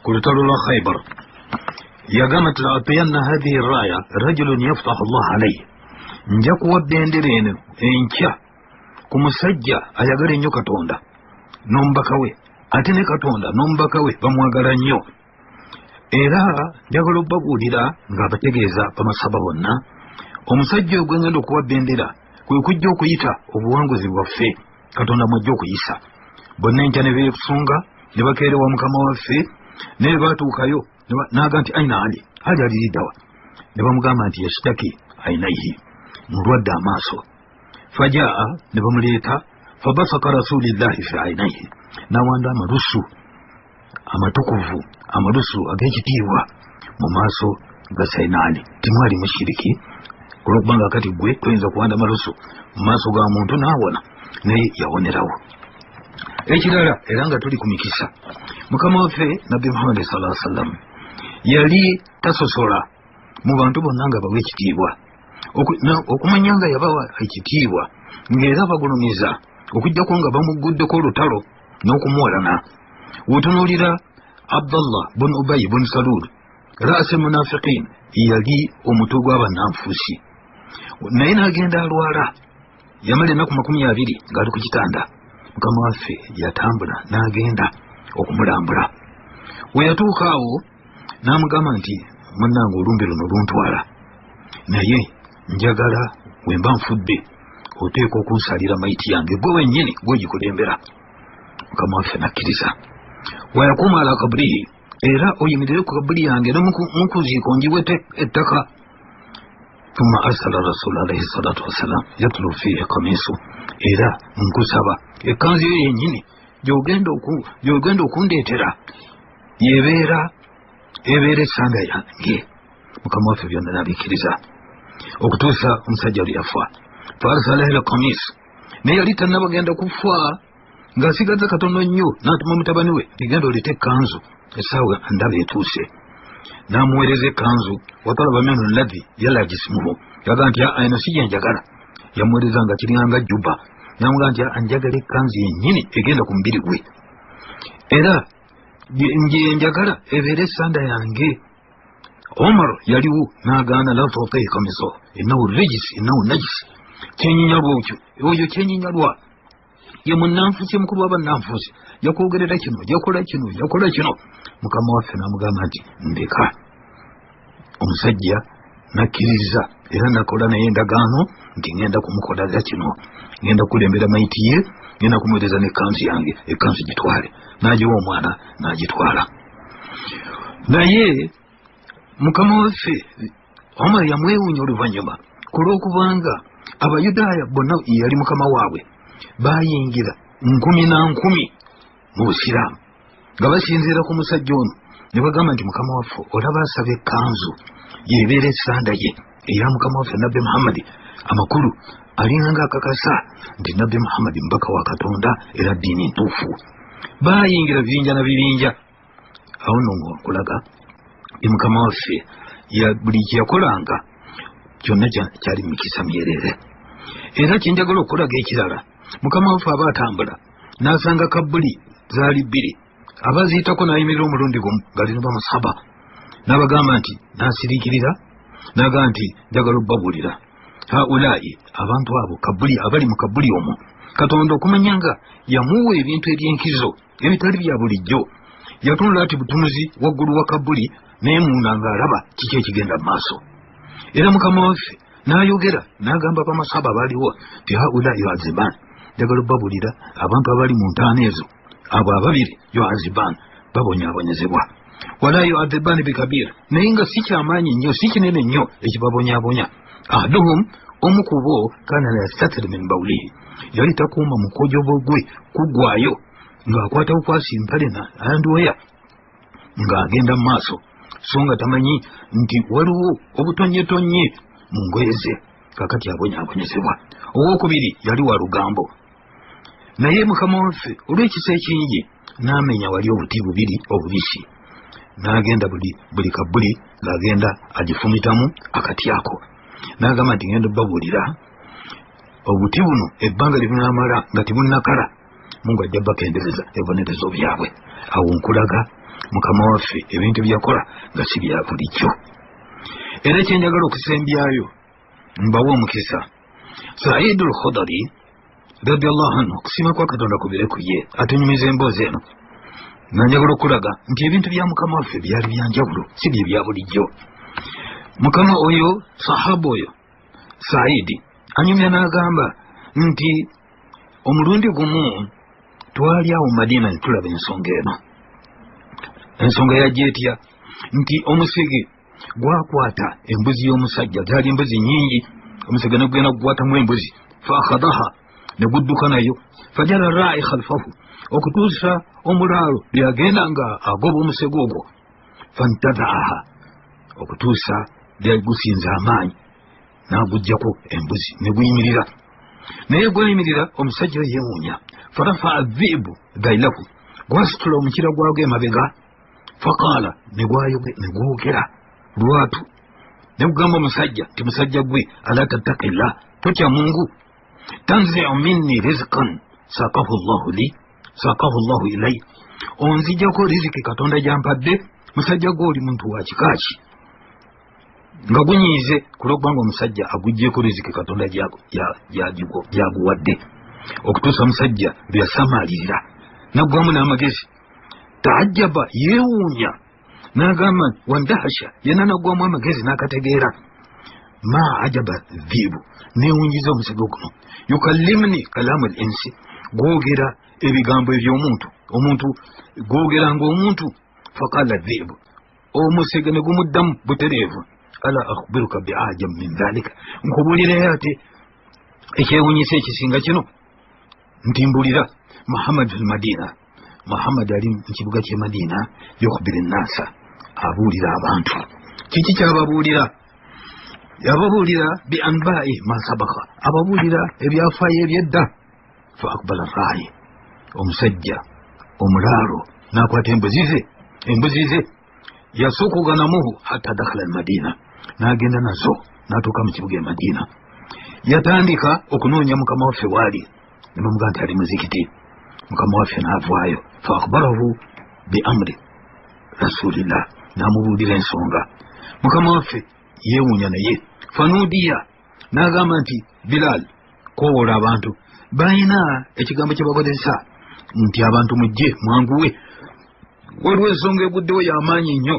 ku lutalo lwa Khaybar yagamba nti laatiyanna hadhihi raya rajulun yaftahu Allah alayhi, nja kuwa bendera eno enkya ku musajja ayagala ennyo Katonda n'omubaka we, ate ne Katonda n'omubaka we bamwagala nnyo. Era njagala obbabuulira ng'abategeeza bamasaba bonna, omusajja oyo gwe ngenda okuwa bendera kwe kujja okuyita obuwanguzi bwaffe Katonda mwajja okuyisa. Bonna enkya ne beesunga ne bakeerewa mukama waffe, naye baatuukayo n'aga nti aina Ali, Ali aliriddawa? Ne bamugamba nti yashtaki ainaihi, mulwadde amaaso. Fajaa, ne bamuleeta, fabasaka rasulillahi fi ainaihi, n'awanda amalusu amatukuvu, amalusu ag'ekitiibwa mu maaso ga Sayyidina Ali. Timwali mushiriki, olwokubanga kati gwe toyinza kuwanda malusu mu maaso ga muntu n'awona, naye yawonerawo. Ekirala era nga tuli ku mikisa, mukama waffe Nabbi Muhammad sallallahu alaihi wasallam yali tasosola mu bantu bonna nga bawa ekitiibwa. Okumanya nga yabawa ekitiibwa ng'era bagulumiza, okujjako nga bamugguddeko olutalo n'okumuwalana. Wotunuulira Abdallah bun Ubayi bun Salul ra'asi munafiqin, yali omutwe gw'abannanfuusi, naye n'agenda alwala, yamala ennaku 20 ng'ali ku kitanda. Mukama waffe yatambula n'agenda okumulambula. We yatuuka awo n'amugamba nti munnange olumbe luno luntwala, naye njagala we mba nfudde oteeka okunsalira maiti yange, gwe wennyini gwegikulembera. Mukama waffe n'akkiriza. Wayakuuma ala kaburihi, era oyimirire ku kaburi yange ne mukuziika onjiwe ettaka. Thumma arsala rasul alayhi salatu wassalam yatlu fihi kamisu, era nkusaba ekkanzu yo yennyini gy'ogenda okundeetera yebeera ebeera essanga yange. Mukama waffe byonna n'abikkiriza okutuusa omusajja lwe yafa. Fa arsala ila kamis, naye yali tannabagenda kufa ng'asigaza katono nnyo, n'atuma mutabani we nti genda oleete ekkanzu, essaawa ndaba etuuse. N'amuweereza ekkanzu, watalaba minhu alladhi yala jismuhu, yaga nti eno si gye njagala. Yamuweereza nga kiringanga juba, n'amugamba nti njagala ekkanzu yennyini egenda ku mubiri gwe, era gye njagala ebeere essanda yange. Omar yaliwo n'agaana, la tuatihi kamiso innahu rijis innahu najis, kyenyinyalwa okyo oyo kyenyinyalwa ye munnanfuusi mukulu w'abannanfuusi, yakwogerera kino, yakola kino, yakola kino. Mukama waffe n'amugamba nti ndeka. Omusajja n'akkiriza era nakola naye endagaano nti ngenda kumukolera kino, ngenda kukulembera maiti ye, ngenda kumuweereza n'ekkanzu yange, ekkanzu gitwale. N'agiwa omwana n'agitwala. Naye mukama waffe Omar yamwewuunya oluvannyuma ku lw'okubanga Abayudaaya bonna yali mukama waabwe baayingira 1,000 na 1,000 mu Busiraamu nga basinziira ku musajja ono, ne bagamba nti mukama waffe olaba asaba ekkanzu yebeera essanda ye eya mukama waffe Nabbi Muhammadi. Amakulu alinganga akakasa nti Nabbi Muhammadi mubaka wa Katonda era ddiini ntuufu. Baayingira bibinja na bibinja. Awo nno ng'okulaga mukama waffe buli kye yakolanga kyonna kyali mikisa myereere. Era kye njagala okulaga ekirala, mukama waffe aba atambula n'asanga kabbuli zaali 2, aba aziyitako n'ayimirira omulundi gumu ng'alina bamusaba, n'abagamba nti n'asiriikirira n'agamba nti njagala obbabuulira haulai, abantu abo kabbuli abali mu kabbuli omwo, Katonda okumanya nga yamuwa ebintu eby'enkizo ebitali bya bulijjo. Yatunula ati butunuzi waggulu wa kabbuli n'emuuna ng'alaba kiki ekigenda mu maaso. Era mukama waffe n'ayogera n'agamba bamasaba abaaliwo nti haulai yuaziban, njagala obbabulira abantu abali mu ntaana ezo, abo ababiri yuaziban, babonyaabonyezebwa. Wala yuaziban bikabir, naye nga si kyamaanyi nnyo, si kinene nnyo ekibabonyaabonya. Ahaduhum, omu ku bo, kana la yastatir min bawlihi, yali takuuma mukojobo gwe kuggwayo ng'akwata bukwasi mpale na andiweya ng'agenda mu maaso, so nga tamanyi nti waliwo obutonyetonye mu ngoye ze, kakati abonyaabonyezebwa. Owookubiri yali wa lugambo, Naye Mukama waffe olw'ekisa ekingi n'amenya wali obuti bubiri obubisi, n'agenda buli kabuli ng'agenda agifumitamu akati ako, n'agamba nti ngenda obbabuulira obuti buno ebbanga lye bunaamala nga tebunnakala, Mungu ajja bakendereza ebibonerezo byabwe. Awo nkulaga Mukama waffe ebintu byakola nga si bya bulijjo. Era ekyenjagala okusembyayo mbawe omukisa, Saidi al-Khudari radiallahu anhu, okusiima kwa Katonda kubire ku ye, atunyumiza emboozi eno nga njagala okulaga nti ebintu bya Mukama waffe byali byanjawulo, si bye bya bulijjo. Mukama oyo sahaba oyo Saidi anyumya n'agamba nti omulundi gumu twali awo Madina ne tulaba ensonga eno. Ensonga yajja etya? Nti omusege gwakwata embuzi y'omusajja, zaali embuzi nyingi, omusege ne gugenda kukwatamu embuzi, fa akhadaha, ne gudduka nayo, fajala rai khalfahu, okutuusa omulaalo lyagenda nga agoba omusege ogwo, fantadaaha, okutuusa lyagusinza amaanyi n'aguggyako embuzi ne guyimirira. Naye gwayimirira, omusajja oyo yeewuunya, farafaa dhibu dhailahu, gwasitula omukira gwagwo emabega, faqaala, ne gwogera lwatu ne gugamba omusajja nti musajja gwe, ala tattakillah, totya Mungu, tanziu minni rizqan sakahu llahu li sakahu llahu ilai, onzijjako riziki Katonda gyampadde, musajja gwe oli muntu wa kika ki? Nga gunyiize kulwokubanga omusajja aguggyeko riziki Katonda gyaguwadde, okutuusa omusajja lwe yasamaalirira naggwamu n'amagezi. Taajjaba, yeewuunya n'agamba wandahasha, yenna naggwamu amagezi n'akategeera. Ma ajaba dhibu, neewunyiza omusege guno, yukallimni kalaamu al insi, gwogera ebigambo eby'omuntu, omuntu gwogera ng'omuntu. Faqala dhibu, omusege ne gumuddamu butereevu, ala akhbiruka biajab min dhalika, nkubuulirayo ate ekyewunyisa ekisinga kino, nti mbulira. Muhammad fi lmadina, Muhammad ali mu kibuga ky'e Madina, yukhbiru nnasa, abuulira abantu. Kiki kyababuulira? Yababuulira bi anbai ma sabaka, ababuulira ebyafaayo ebyedda. Fa akbala raayi, omusajja omulaalo n'akwata embuzi ze, yasukuganamuhu hatta dakhala almadina, n'agenda nazo n'atuuka mu kibuga e Madina. Yatandika okunoonya Mukama waffe waali, ne bamugamba nti ali muzikiti. Mukama waffe n'avaayo, fa akhbarahu bi amri rasulillah, n'amubuulira ensonga. Mukama waffe yeewuunya naye, fanudiya, n'agamba nti Bilal, koowoola abantu. Balina ekigambo kye bakozesa nti abantu mujje mwanguwe, waliwo ensonga eguddewo y'amaanyi nnyo,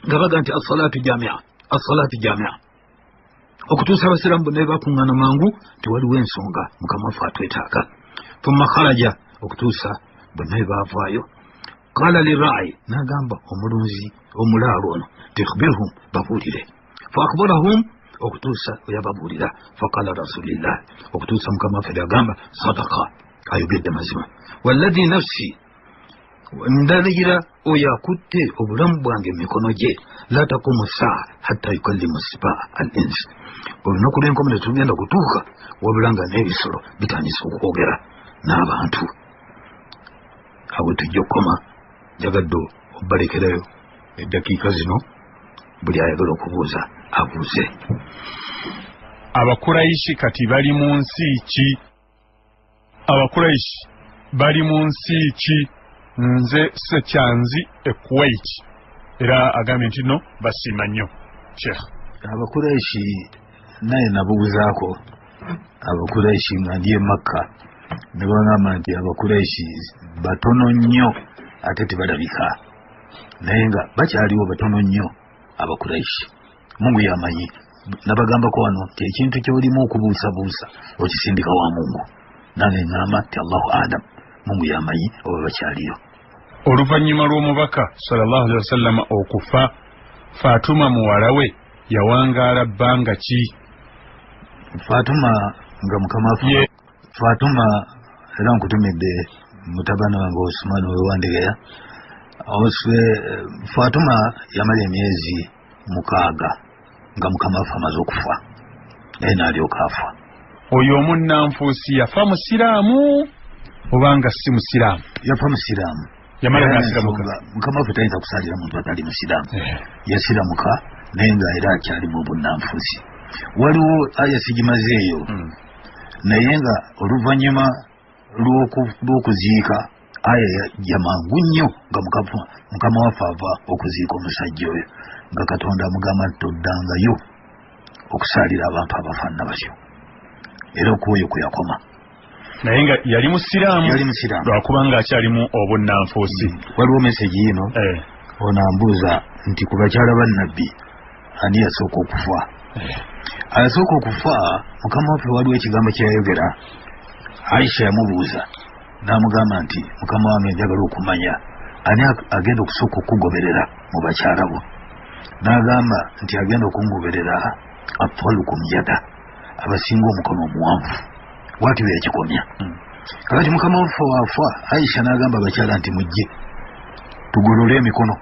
nga baga nti assalatu jamia, assalatu jamia, okutuusa abasiraamu bonna bakuŋŋaana mangu nti waliwo ensonga Mukama waffe atwetaaga. Thumma kharaja, okutuusa bonna bwe baavaayo. Qala liraayi, n'agamba omulunzi omulaalo ono nti ikhbirhum, babuulire. Fa akhbarahum, okutuusa bwe yababuulira. Faqala rasulillah, okutuusa Mukama waffe yagamba sadaka, ayogedde mazima. Walladhi nafsi, ndalayira oyo akutte obulamu bwange mu mikono gye, la taqumu saa hatta yukallimu sibaa al insi, olunaku lw'enkomerero tugenda kutuuka wabula nga n'ebisolo bitandise okwogera n'abantu. Awo tujja okukoma, njagadde obbalekerayo eddakiika zino, buli ayagala okubuuza abuuze. Abakuraishi kati bali mu nsi ki? Abakuraishi bali mu nsi ki? Nze Sekyanzi e Kuwait, era agambye nti no basiima nnyo Sheikh. Abakuraishi naye nabuuzaako abakuraishi nga ndi e Makka, ne bagamba nti abakuraishi batono nnyo ate tebalabika, naye nga bakyaliwo batono nnyo abakuraishi. Mungu yamanyi. Nabagambako wano nti ekintu kyolimu okubuusabuusa okisindika wa Mungu, nange ŋŋamba nti Allahu alam, Mungu yamanyi oba bakyaliyo. Oluvannyuma lw'omubaka sallallahu alaihi wasallama okufa, Fatuma muwala we yawangaala bbanga ki? Fatuma nga mukama Fatuma, era nkutumidde mutabani wange Osumani wewandegeya. Fatuma yamala emyezi 6 nga mukama waffe amaze okufa, naye n'alyoka afa. Oyo omunnanfuusi yafa musiraamu? Obanga si musiraamu? Yafa musiraamu. Yamala n'asiramuka. Mukama waffe tayinza kusaalira muntu atali musiraamu. Yasiramuka naye nga era akyali mu bunnanfuusi. Waliwo aya sigimazeeyo, naye nga oluvannyuma lw'okuziika aya yajja mangu nnyo nga mukama waffe ava okuziika omusajja oyo, nga Katonda amugamba nti toddangayo okusaalira abantu abafaanana batyo. Era okwoyo kwe yakoma. Naye nga yali musiraamu, yali musiraamu lwakubanga akyalimu obunnanfuusi. Waliwo meseji yino ono ambuuza nti ku bakyala ba Nabbi ani yasooka okufa? Asooka okufa mukama waffe, waliwo ekigambo kyeyayogera. Aisha yamubuuza n'amugamba nti mukama wange, njagala okumanya ani agenda okusooka okugoberera mu bakyala bo. N'agamba nti agenda okungoberera atwalukum yada, abasinga omukono omuwanvu. Bwatyo yakikomya. Kakati mukama waffe waafa, Aisha n'agamba abakyala nti mujje tugolole emikono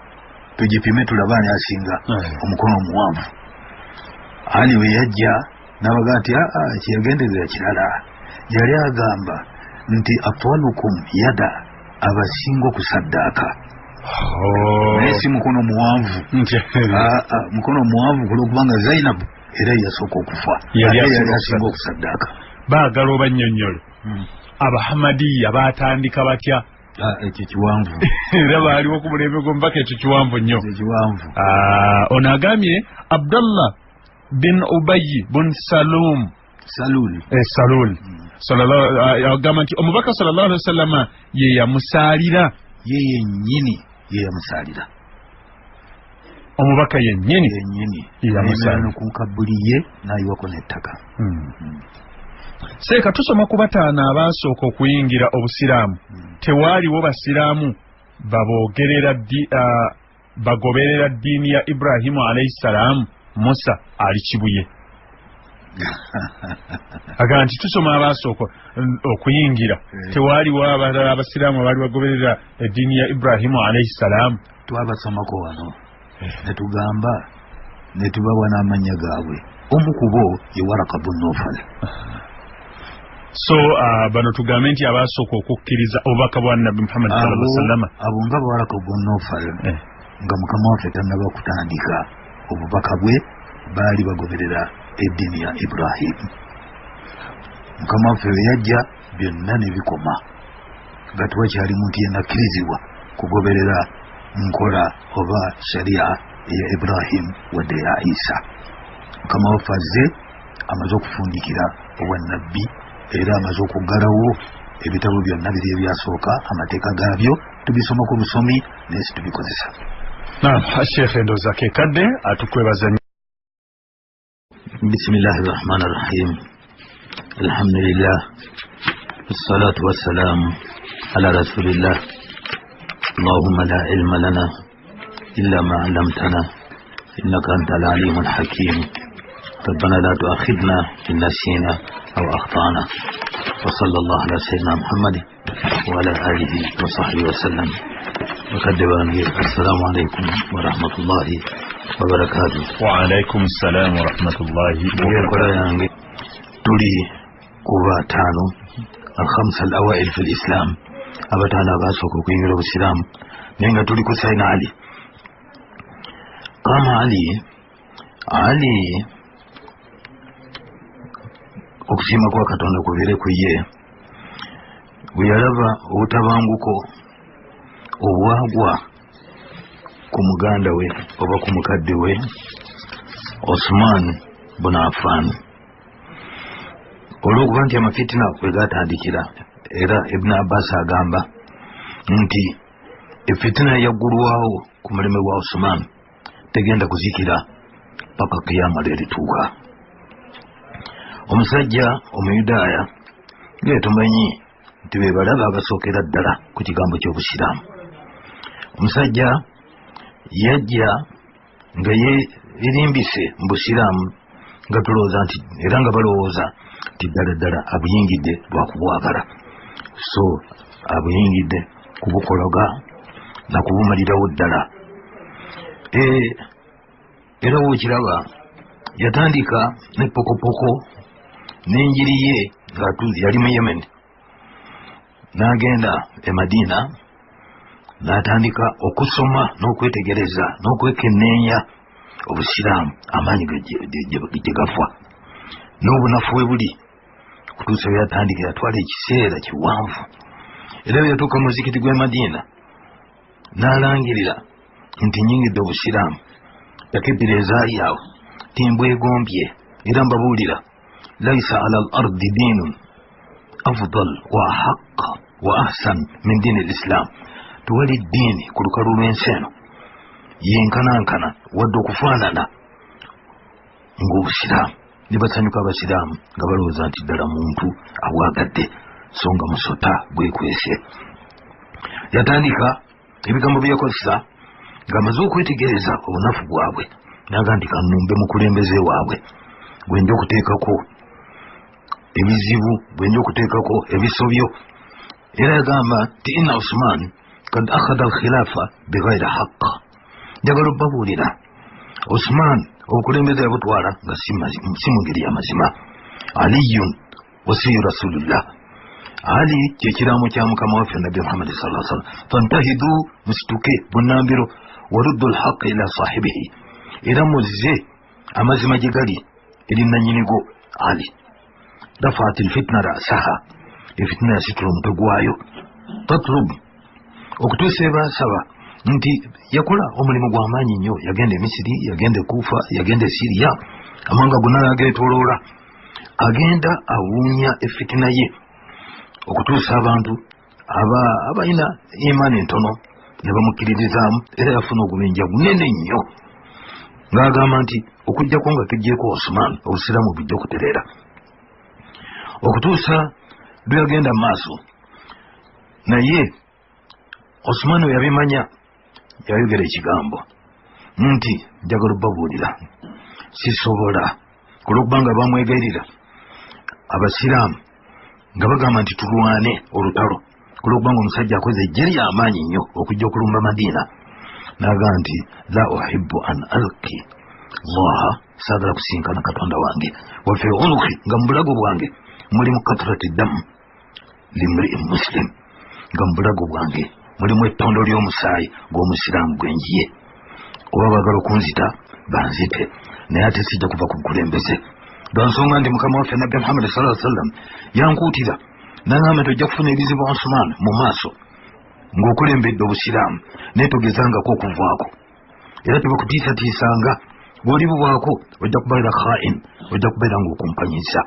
tugipime tulabe ani asinga omukono omuwanvu. Ali we yajja n'abaga nti aa, kyeyagenderera kirala, yali agamba nti atwalukum yada, abasinga okusaddaaka, naye si mukono muwanvu. Mukono muwanvu kulwokubanga Zainabu era yasooka okufa, yali asinga okusaddaaka. Baagala obannyonnyole Abahamadiya baatandika batya? Ekyo kiwanvu. Era baaliwo ku mulembe gw'omubaka, ekyo kiwanvu nnyo. Kiwanvu. Ono agambye Abdallah bin Ubayi bin Salum, Salul, Salul, agamba nti omubaka sallallahu alaihi wasallama ye yamusaalira. Ye yennyini ye yamusaalira. Omubaka yennyini yennyini ye yamusaalira ku kabbuli ye n'ayiwako n'ettaka. Seeka, tusoma ku bataano abaasooka okuyingira obusiraamu. Tewaaliwo basiraamu bagoberera ddiini ya Ibrahimu alayhi salaamu? Musa ali Kibuye agamba nti tusoma abaasooka okuyingira, tewaaliwo abalala abasiraamu abaali bagoberera eddiini ya Ibrahimu alayhi salaamu? Twabasomako wano netugamba netubawa n'amannya gaabwe. Omu ku bo ye Waraka bun Nofal. So bano tugambe nti abaasooka okukkiriza obubaka bwa Nabbi Muhammad sallallahu alaihi wasallam, abo nga Waraka bun Nofal, nga mukama waffe tannaba kutandika obubaka bwe, baali bagoberera eddiini ya Ibrahimu. Mukama waffe we yajja byonna ne bikoma, nga tewakyali muntu yenna akkirizibwa kugoberera nkola oba sharia eya Ibrahimu wadde ya Isa. Mukama waffe azze amaze okufundikira obwannabbi, era amaze okuggalawo ebitabo byonna biri ebyasooka, amateeka gaabyo tubisomako busomi naye situbikozesa. Naam, Sheikh, endowooza kekadde atukwebaza. Bismillahi rahmani rahim, alhamdulillah, wassalatu wassalamu ala rasulillah. Allahumma la ilma lana illa ma allamtana innaka anta alalimu alhakim. ربنا لا تؤاخذنا إن نسينا أو أخطأنا. وصلى الله على سيدنا محمد وعلى آله وصحبه وسلم. وكذباني السلام عليكم ورحمة الله وبركاته. وعليكم السلام ورحمة الله وبركاته. تولي كوباتانو الخمسة الأوائل في الإسلام، أبتانا باسوكو كيميرو الإسلام نينغا تولي كسينا علي. قام علي علي okusiima kwa Katonda kubeere ku ye, bwe yalaba obutabanguko obwagwa ku muganda we oba ku mukadde we Osman bun Affan, olw'okuba nti amafitina kwe gatandikira. Era Ibn Abbas agamba nti efitina yaggulwawo ku mulembe gwa Osman tegenda kuzikira paka kiyama lwerituuka. Omusajja omuyudaaya nga tumanyi nti be balaba abasookera ddala ku kigambo ky'obusiraamu, omusajja yajja nga yeerimbise mu busiraamu, nga tulowooza nti era nga balowooza nti ddala ddala abuyingidde lwakubwagala, so abuyingidde kubukologa nakubumalirawo ddala. Era wookiraba yatandika ne pokopoko n'enjiri ye nga yali mu Yemen, N'agenda e Madiina n'atandika okusoma n'okwetegereza n'okwekenneenya obusiraamu, amaanyi gye gafa n'obunafu we buli, okutuusa bwe yatandika. Yatwala ekiseera kiwanvu, era bwe yatuuka mu muzikiti gw'e Madiina n'alangirira nti nyingidde obusiraamu. Takibira ezaali awo timbwegombye, era mbabuulira, laisa ala al ardi diinun afdal wa ahaq wa ahsan min diini l islam. Tewali ddiini ku lukalu lw'ensi eno yenkanankana wadde okufaanana ng'obusiraamu. Ne basanyuka abasiraamu nga balowooza nti ddala muntu abwagadde, so nga musota gwekwese. Yatandika ebigambo bye yakozesa ng'amaze okwetegereza obunafu bwabwe, naga nti kanumbe mukulembeze waabwe gwenja okuteekako ebizibu, gwenja okuteekako ebisobyo. Era yagamba nti inna Usman kad akhada alkhilafa bighairi haq. Njagala obbabuulira, Usman obukulembeze yabutwala nga si mu ngeri ya mazima. Aliyun wasiyu rasulillah, Ali kyekiraamo kya mukama waffe Nabbi Muhammadi sa sallam. Fantahidu, musituke bunambiro, waruddu lhaqa ila sahibihi, era muzze amazima gye gali eri nanyinigo Ali. Rafaat lfitna rasaha, efitina yasitula omutwe gwayo. Tatlub, okutuusa ebasaba nti yakola omulimu gw'amaanyi nnyo. Yagenda e Misiri, yagenda e Kuufa, yagenda e Siriya, amawanga gonna nagetoloola, agenda awuunya efitina ye okutuusa abantu abalina imaani entono ne bamukkiririzaamu. Era yafuna ogubinja gunene nnyo ng'agamba nti okugjako nga tuggyeko Osman, obusiraamu bujja okutereera. Okutuusa lwe yagenda mu maaso, naye Osman we yabimanya yayogera ekigambo nti njagala obbabuulira, sisobola, olwokubanga bamwegayirira abasiraamu nga bagamba nti tulwane olutalo, olwokubanga omusajja akoze ejje lyamaanyi nnyo okujja okulumba Madiina. Naga nti la uhibbu an alki llaha, saagala kusinkana Katonda wange, wafi unuki, nga mu bulago bwange mulimu katrati damu limrii muslim, nga mu bulago bwange mulimu ettondo ly'omusaayi gw'omusiraamu gwenjiye. Oba baagala okunzita banzite, naye ate sijja kuva ku bukulembeze, lwansonga nti mukama waffe Nabbi Muhammadi saa sallam yankuutira nagamba nti ojja kufuna ebizibu Osman mu maaso ng'okulembedde obusiraamu, naye togezangako okuvaako, era tebakutiisatiisanga, bw'oli bubwako ojja kubeera khain, ojja kubeera ng'okumpanyiza.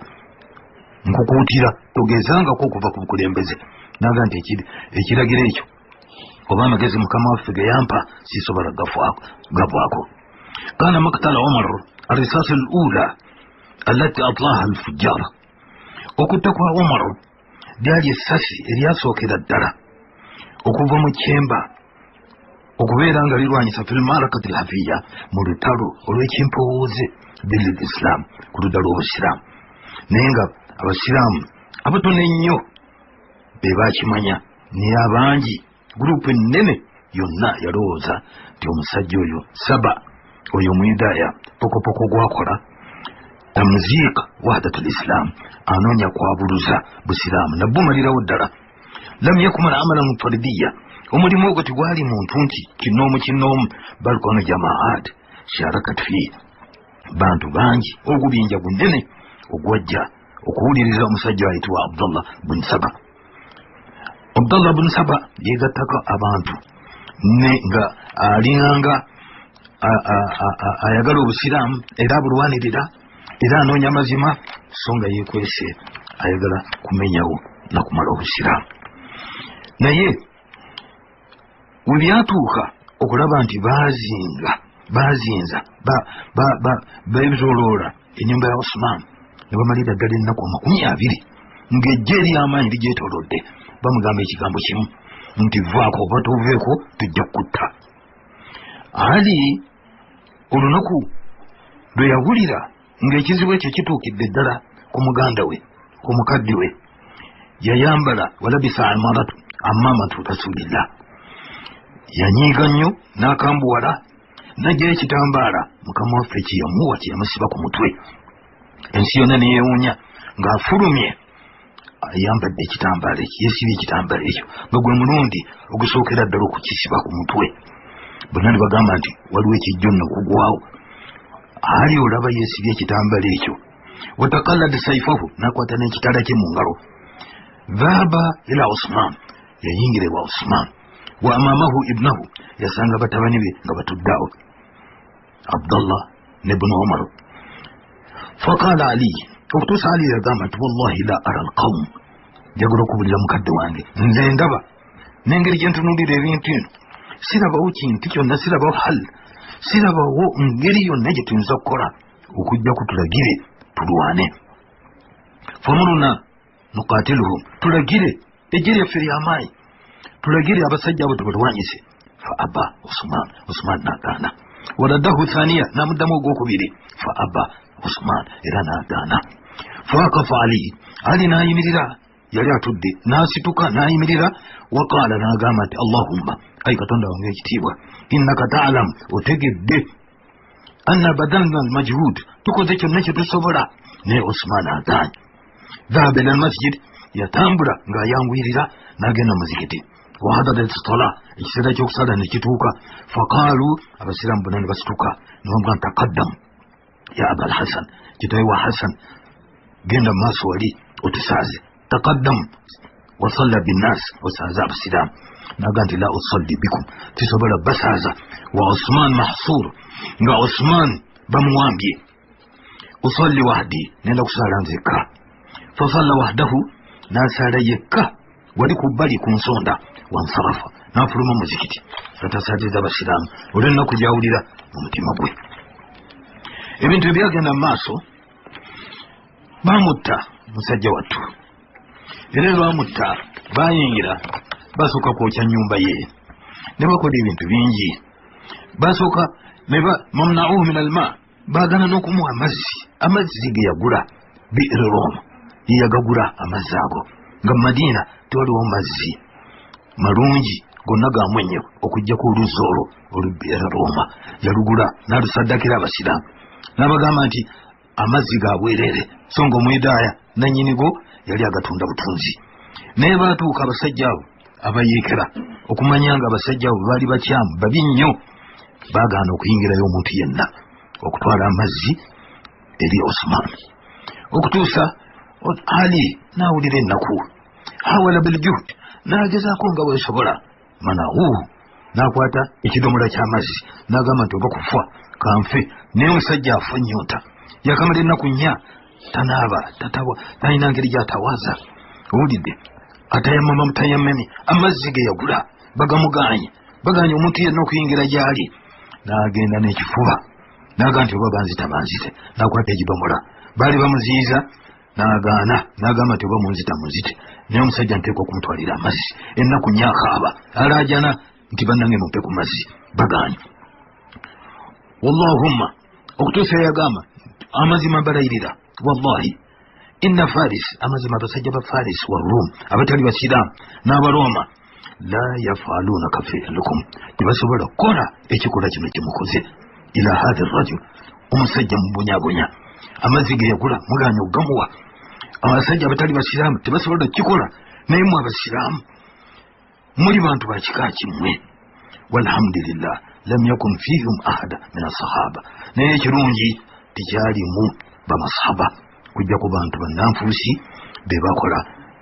Nkukuutira togezangako okuva ku bukulembeze. Naga nti ekiragiro ekyo oba amagezi mukama waffe ge yampa sisobola gavaako. Kana maktala Umar arisasi al ula allati atlaha alfujjar, okutta kwa Umar lyali essasi eryasookera ddala okuva mu kyemba okubeera nga lirwanyisa fi lmarakati lhafiya, mu lutalo olw'ekimpowooze dini lislam, ku ludda lw'obusiraamu. Naye nga abasiraamu abatono ennyo be bakimanya, naye abangi gurupu ennene yonna yalowooza nti omusajja oyo Saba oyo omuyudaaya pokopoko gwakola tamziika wahdatul islam, anoonya kwabuluza busiraamu nabumalirawo ddala. Lam yakmal amalan fardiya, omulimu ogwo tegwali muntu nti kinoomu kinoomu, balkono jamaat sharakat fi, bantu bangi, ogubinja gunene ogwajja okuwuliriza omusajja ayitibwa Abdullah bun Saba. Abdullah bun Saba yegattako abantu ne nga alinganga ayagala obusiraamu era abulwanirira era anoonya mazima, so nga yekwese ayagala kumenyawo nakumala obusiraamu. Naye we byatuuka okulaba nti bazinga bazinza beetoloola ennyumba ya Osman ne bamalira ddala ennaku 20 ng'ejje ery'amaanyi ligyetoolodde, bamugamba ekigambo kimu nti vaako oba toveeko tujja kukutta. Ali olunaku lwe yawulira ng'ekizibu ekyo kituukidde ddala ku muganda we, ku mukadde we, yayambala walabisa amaratu amamatu rasulillah, yanyiiga nnyo n'akambuwala n'ajjayo ekitambaala mukama waffe kyeyamuwa kyeyamusiba ku mutwe. Ensi yonna neyewuunya ng'afulumye Ayambadde ekitambaala ekyo, yeesibye ekitambaala ekyo nga gwe mulundi ogusookera ddala okukisiba ku mutwe. Bonna ne bagamba nti waliwo ekijjo nno okugwawo. Ali olaba yeesibye ekitambaala ekyo. Watakallada saifahu, n'akwata n'ekitala kye mu ngalo. Dhahaba ila Usman, yayingira ewa Usman. Wa amamahu ibnahu, yasanga batabani be nga batudde awo, Abdallah ne Ibnu Umar. Faqala Ali, okutuusa Ali yagamba nti wallahi la ara alqawm, njagala okubulira mukadde wange, nze ndaba n'engeri gye ntunuulira ebintu eno sirabawo kintu kyonna, sirabawo hal, sirabawo ngeri yonna gye tuyinza kukola okujja kutulagire tulwane. Famuruna nukatiluhum, tulagire ejje lyaffe lyamaanyi, tulagire abasajja abo tubalwanyise. Fa aba Usman, Usman n'agaana. Waraddahu thaniya, n'amuddamu ogwokubiri. Fa aba Usman, era n'agaana. Fawakafa Ali, Ali n'ayimirira, yali atudde n'asituka n'ayimirira. Waqaala, n'agamba nti Allahumma, ayi Katonda wange ekitiibwa, innaka ta'lamu, otegedde anna badalna almajhud, tukoze kyonna kye tusobola, naye Usman agaanye. Dhahaba ila almasjid, yatambula ng'ayanguyirira n'agenda mu muzikiti. Wahadarat sala, ekiseera ky'okusala ne kituuka. Faqaalu, abasiraamu bonna ne basituka ne bamuga nti taqaddam ya Aba Alhasan, kitawe wa Hasan, genda mu maaso wali otusaaze. Taqaddam wasalla binnas, osaaze abasiraamu. Naga nti la usalli bikum, tisobola basaaza. Wa Usman mahsur, nga Usman bamuwambye. Usalli wahdi, nenda kusaala nzekka. Fasalla wahdahu, n'asaala yekka wali ku bbali ku nsonda. Wansarafa, n'afuluma muzikiti atasaaliza abasiraamu olw'ennaku gy'awulira mu mutima gwe. Ebintu ebyagenda mu maaso, bamutta musajja wattu, era lwamutta bayingira basooka kwokya nyumba ye ne bakola ebintu bingi. Basooka ne mamnauhu min alma, baagana n'okumuwa amazzi, amazzi ge yagula bi'ri Roma, yeyagagula amazzi ago, nga mu Madiina tewaliwo mazzi malungi gonna ga mwenyo okuggyako oluzzi olwo olw'e Roma. Yalugula n'alusaddakira abasiraamu, n'abagamba nti amazzi ga bwereere, so nga omuyudaaya nannyinigo yali agatunda butunzi. Naye baatuuka abasajja abo abayeekera okumanya nga abasajja abo baali bakyamu babi nnyo, baagaana okuyingirayo omuntu yenna okutwala amazzi eri Osman. Okutuusa Ali n'awulira ennaku, hawala biljuhd, n'agezaako nga bwesobola. Manawuhu, n'akwata ekidomola ky'amazzi n'agamba nti oba kufa kanfe, naye omusajja afa nnyonta, yakamala ennaku nnya tanaaba, talina ngeri gy'atawaza. Owulidde, atayamama mutayammemi, amazzi ge yagula bagamuganye, baganye omuntu yenna okuyingira gy'ali. N'agenda n'ekifuba n'agamba nti oba banzita banzite, n'akwata ekidomola, baali bamuziyiza n'agaana, n'agamba nti oba munzita munzite, naye omusajja nteekwa okumutwalira amazzi. Ennaku nnya akaaba alaajana nti bannange mumpe ku mazzi, bagaanye. Wallahumma, okutuusa yagamba amazima mbalayirira, wallahi inna Faris, amazima abasajja ba Faris wa Rum abatali basiraamu n'Abaroma, la yafaluuna kafilukum, tebasobola kukola ekikolwa kino kyemukoze. Ila hatha rajul, omusajja mubonyabonya, amazzi ge yagula muganya okugamuwa. Abasajja abatali basiraamu tebasobola kukikola, naye mwe abasiraamu muli bantu ba kika kimmwe. Walhamdulillah lam yakun fihim ahada min asahaba, naye ekirungi tekyalimu bamasahaba kujja ku bantu bannanfuusi be bakola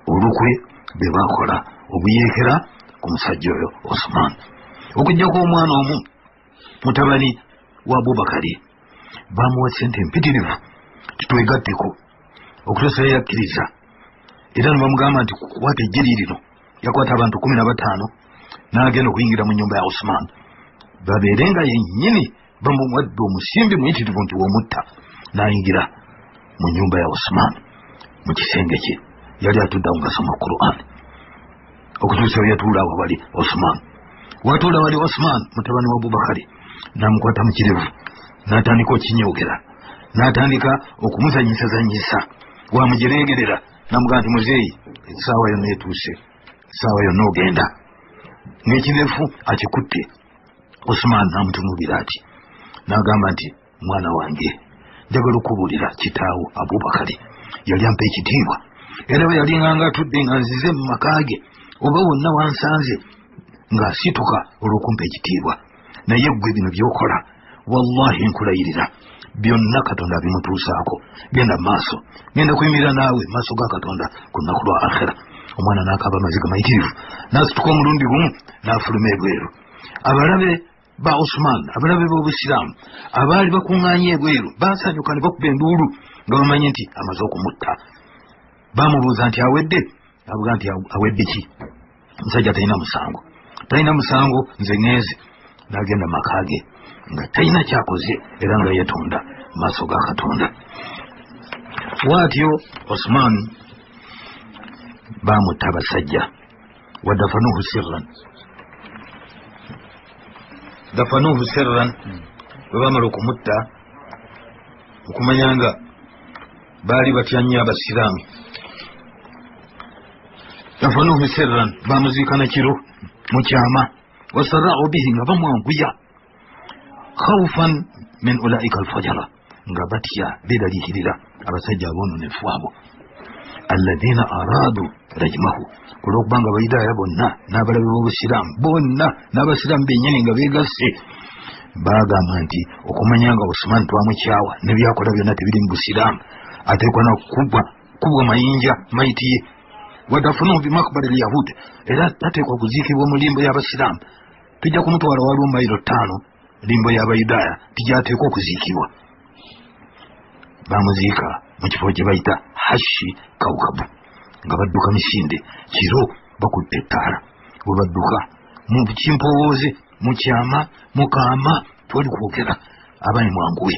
olukwe, be bakola obuyeekera ku musajja oyo Osman. Okujjako omwana omu mutabani wa Abubakari, bamuwa sente empitirivu titwegatteko, okutuusa yakkiriza, era ne bamugamba nti kwata ejjeri lino. Yakwata abantu 15 n'agenda okuyingira mu nyumba ya Osman, babeere nga yennyini bamuwadde omusimbi muyitirivu nti womutta. N'ayingira mu nyumba ya Osman mu kisenge kye, yali atuddawo ng'asoma Quran, okutuusa we yatuula awo wali Osman. Watuula wali Osman mutabani wa Abubakari, n'amukwata mu kirevu n'atandika okinyogera, n'atandika okumuzanyisazanyisa, wamujereegerera n'amugamba nti muzeeyi, essaawa yonna etuuse, essaawa yonna ogenda. Ng'ekirevu akikutte, Osman n'amutunuulira ati n'agamba nti mwana wange, njagala okubuulira kitaawo Abubakari yali ampa ekitiibwa, Era bwe yalinganga atudde nga nzize mu maka ge oba wonna wansanze ng'asituka olw'okumpa ekitiibwa. Naye ggwe bino by'okola, wallahi nkulayirira byonna Katonda abimutuusaako. Genda maaso, genda kuyimirira naawe maaso ga Katonda ku lunaku lwa akhira. Omwana n'akaaba amaziga mayitirivu, n'asituka omulundi gumu n'afuluma ebweru. Abalabe ba Osman, abalabe b'obusiraamu abaali bakuŋŋaanye ebweru baasanyuka ne bakuba enduulu nga bamanyi nti amaze okumutta. Bamubuuza nti awedde? Abuga nti awedde ki? Omusajja talina musango, talina musango, nze ŋŋenze. N'agenda maka ge nga talina kyakoze era nga yeetonda mu maaso ga Katonda. Bw'atyo Osman baamutta abasajja. Wadafanuhu sirran, dafanuhu sirran. Bwe bamala okumutta, okumanya nga baali batya nnyo abasiraamu, dafanuhu sirran, bamuziika na kiro mu kyama. Wasarau bihi, nga bamwanguya, khawfan min ulaika alfajara, nga batya beeraliikirira abasajja aboononefu abo, alladhina aradu rajmahu, olwokubanga abayudaaya bonna n'abalabe b'obusiraamu bonna n'abasiraamu bennyini nga beegasse baagamba nti okumanya nga Osman twamukyawa n'ebyakola byonna tebiri mu busiraamu, ateekwa nakubwa mayinja mayiti ye. Wadafunuhu bimakbari lyahudi, era tateekwa kuziikibwa mu limbo y'abasiraamu, tujja kumutwala waliwo mayiro 5 limbo y'abayudaaya tijjateekwa okuziikibwa. Bamuziika mu kifo gye bayita Hashi Kawkabu, nga badduka misinde kiro bakutte ettaala, bwe badduka mu kimpowooze mu kyama mukaama twali kwogera, abayi mwanguwe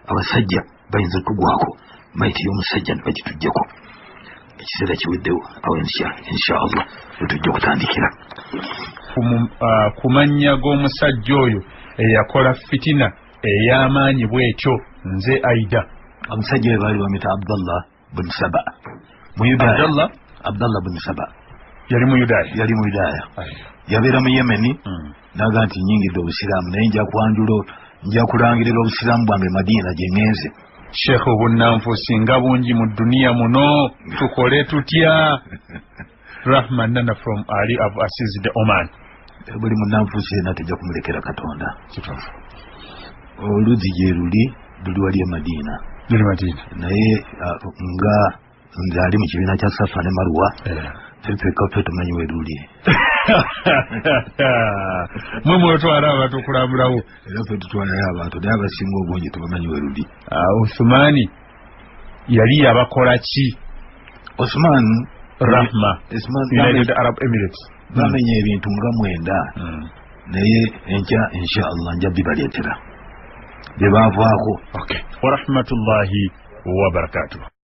abasajja bayinza otugwako, mayiti y'omusajja ne bagituggyeko. Ekiseera kiweddewo, awo insha Allah wetujja okutandikira. Ku mannya g'omusajja oyo eyakola fitina ey'amaanyi bw'etyo, nze Aida. Omusajja oyo baali bamuyita Abdallah bun Saba, Muyudaaya. Abdallah? Abdallah bun Saba. Yali muyudaaya? Yali muyudaaya, yabeera mu Yemeni. Naga nti nyingidde obusiraamu, naye nja kwanjula, nja kulangirira obusiraamu bwange Madiina gye ŋŋenze. Sheekh, obunnanfuusi nga bungi mu duniya muno, tukole tutya? Rahman Nana from Ali Abu Asizide Oman. Buli munnanfuusi yenna tujja kumulekera Katonda. Oluzzi gye luli, luli wali e Madiina. Luli Madiina. Naye nga nze ali mu kibiina kya Safa ne Maruwa, ffe ffe tumanyi we luli. Mwe mwetwala abantu okulambulawo. Era ffe tutwalayo abantu, naye abasinga obungi tebamanyi we luli. Osumani yali yabakola ki? Osman Rahma, United Arab Emirates. Bamenya ebintu nga 9, naye enkya insha Allah nja bibaleetera bye baavaako. Okay, warahmatullahi wabarakatuh.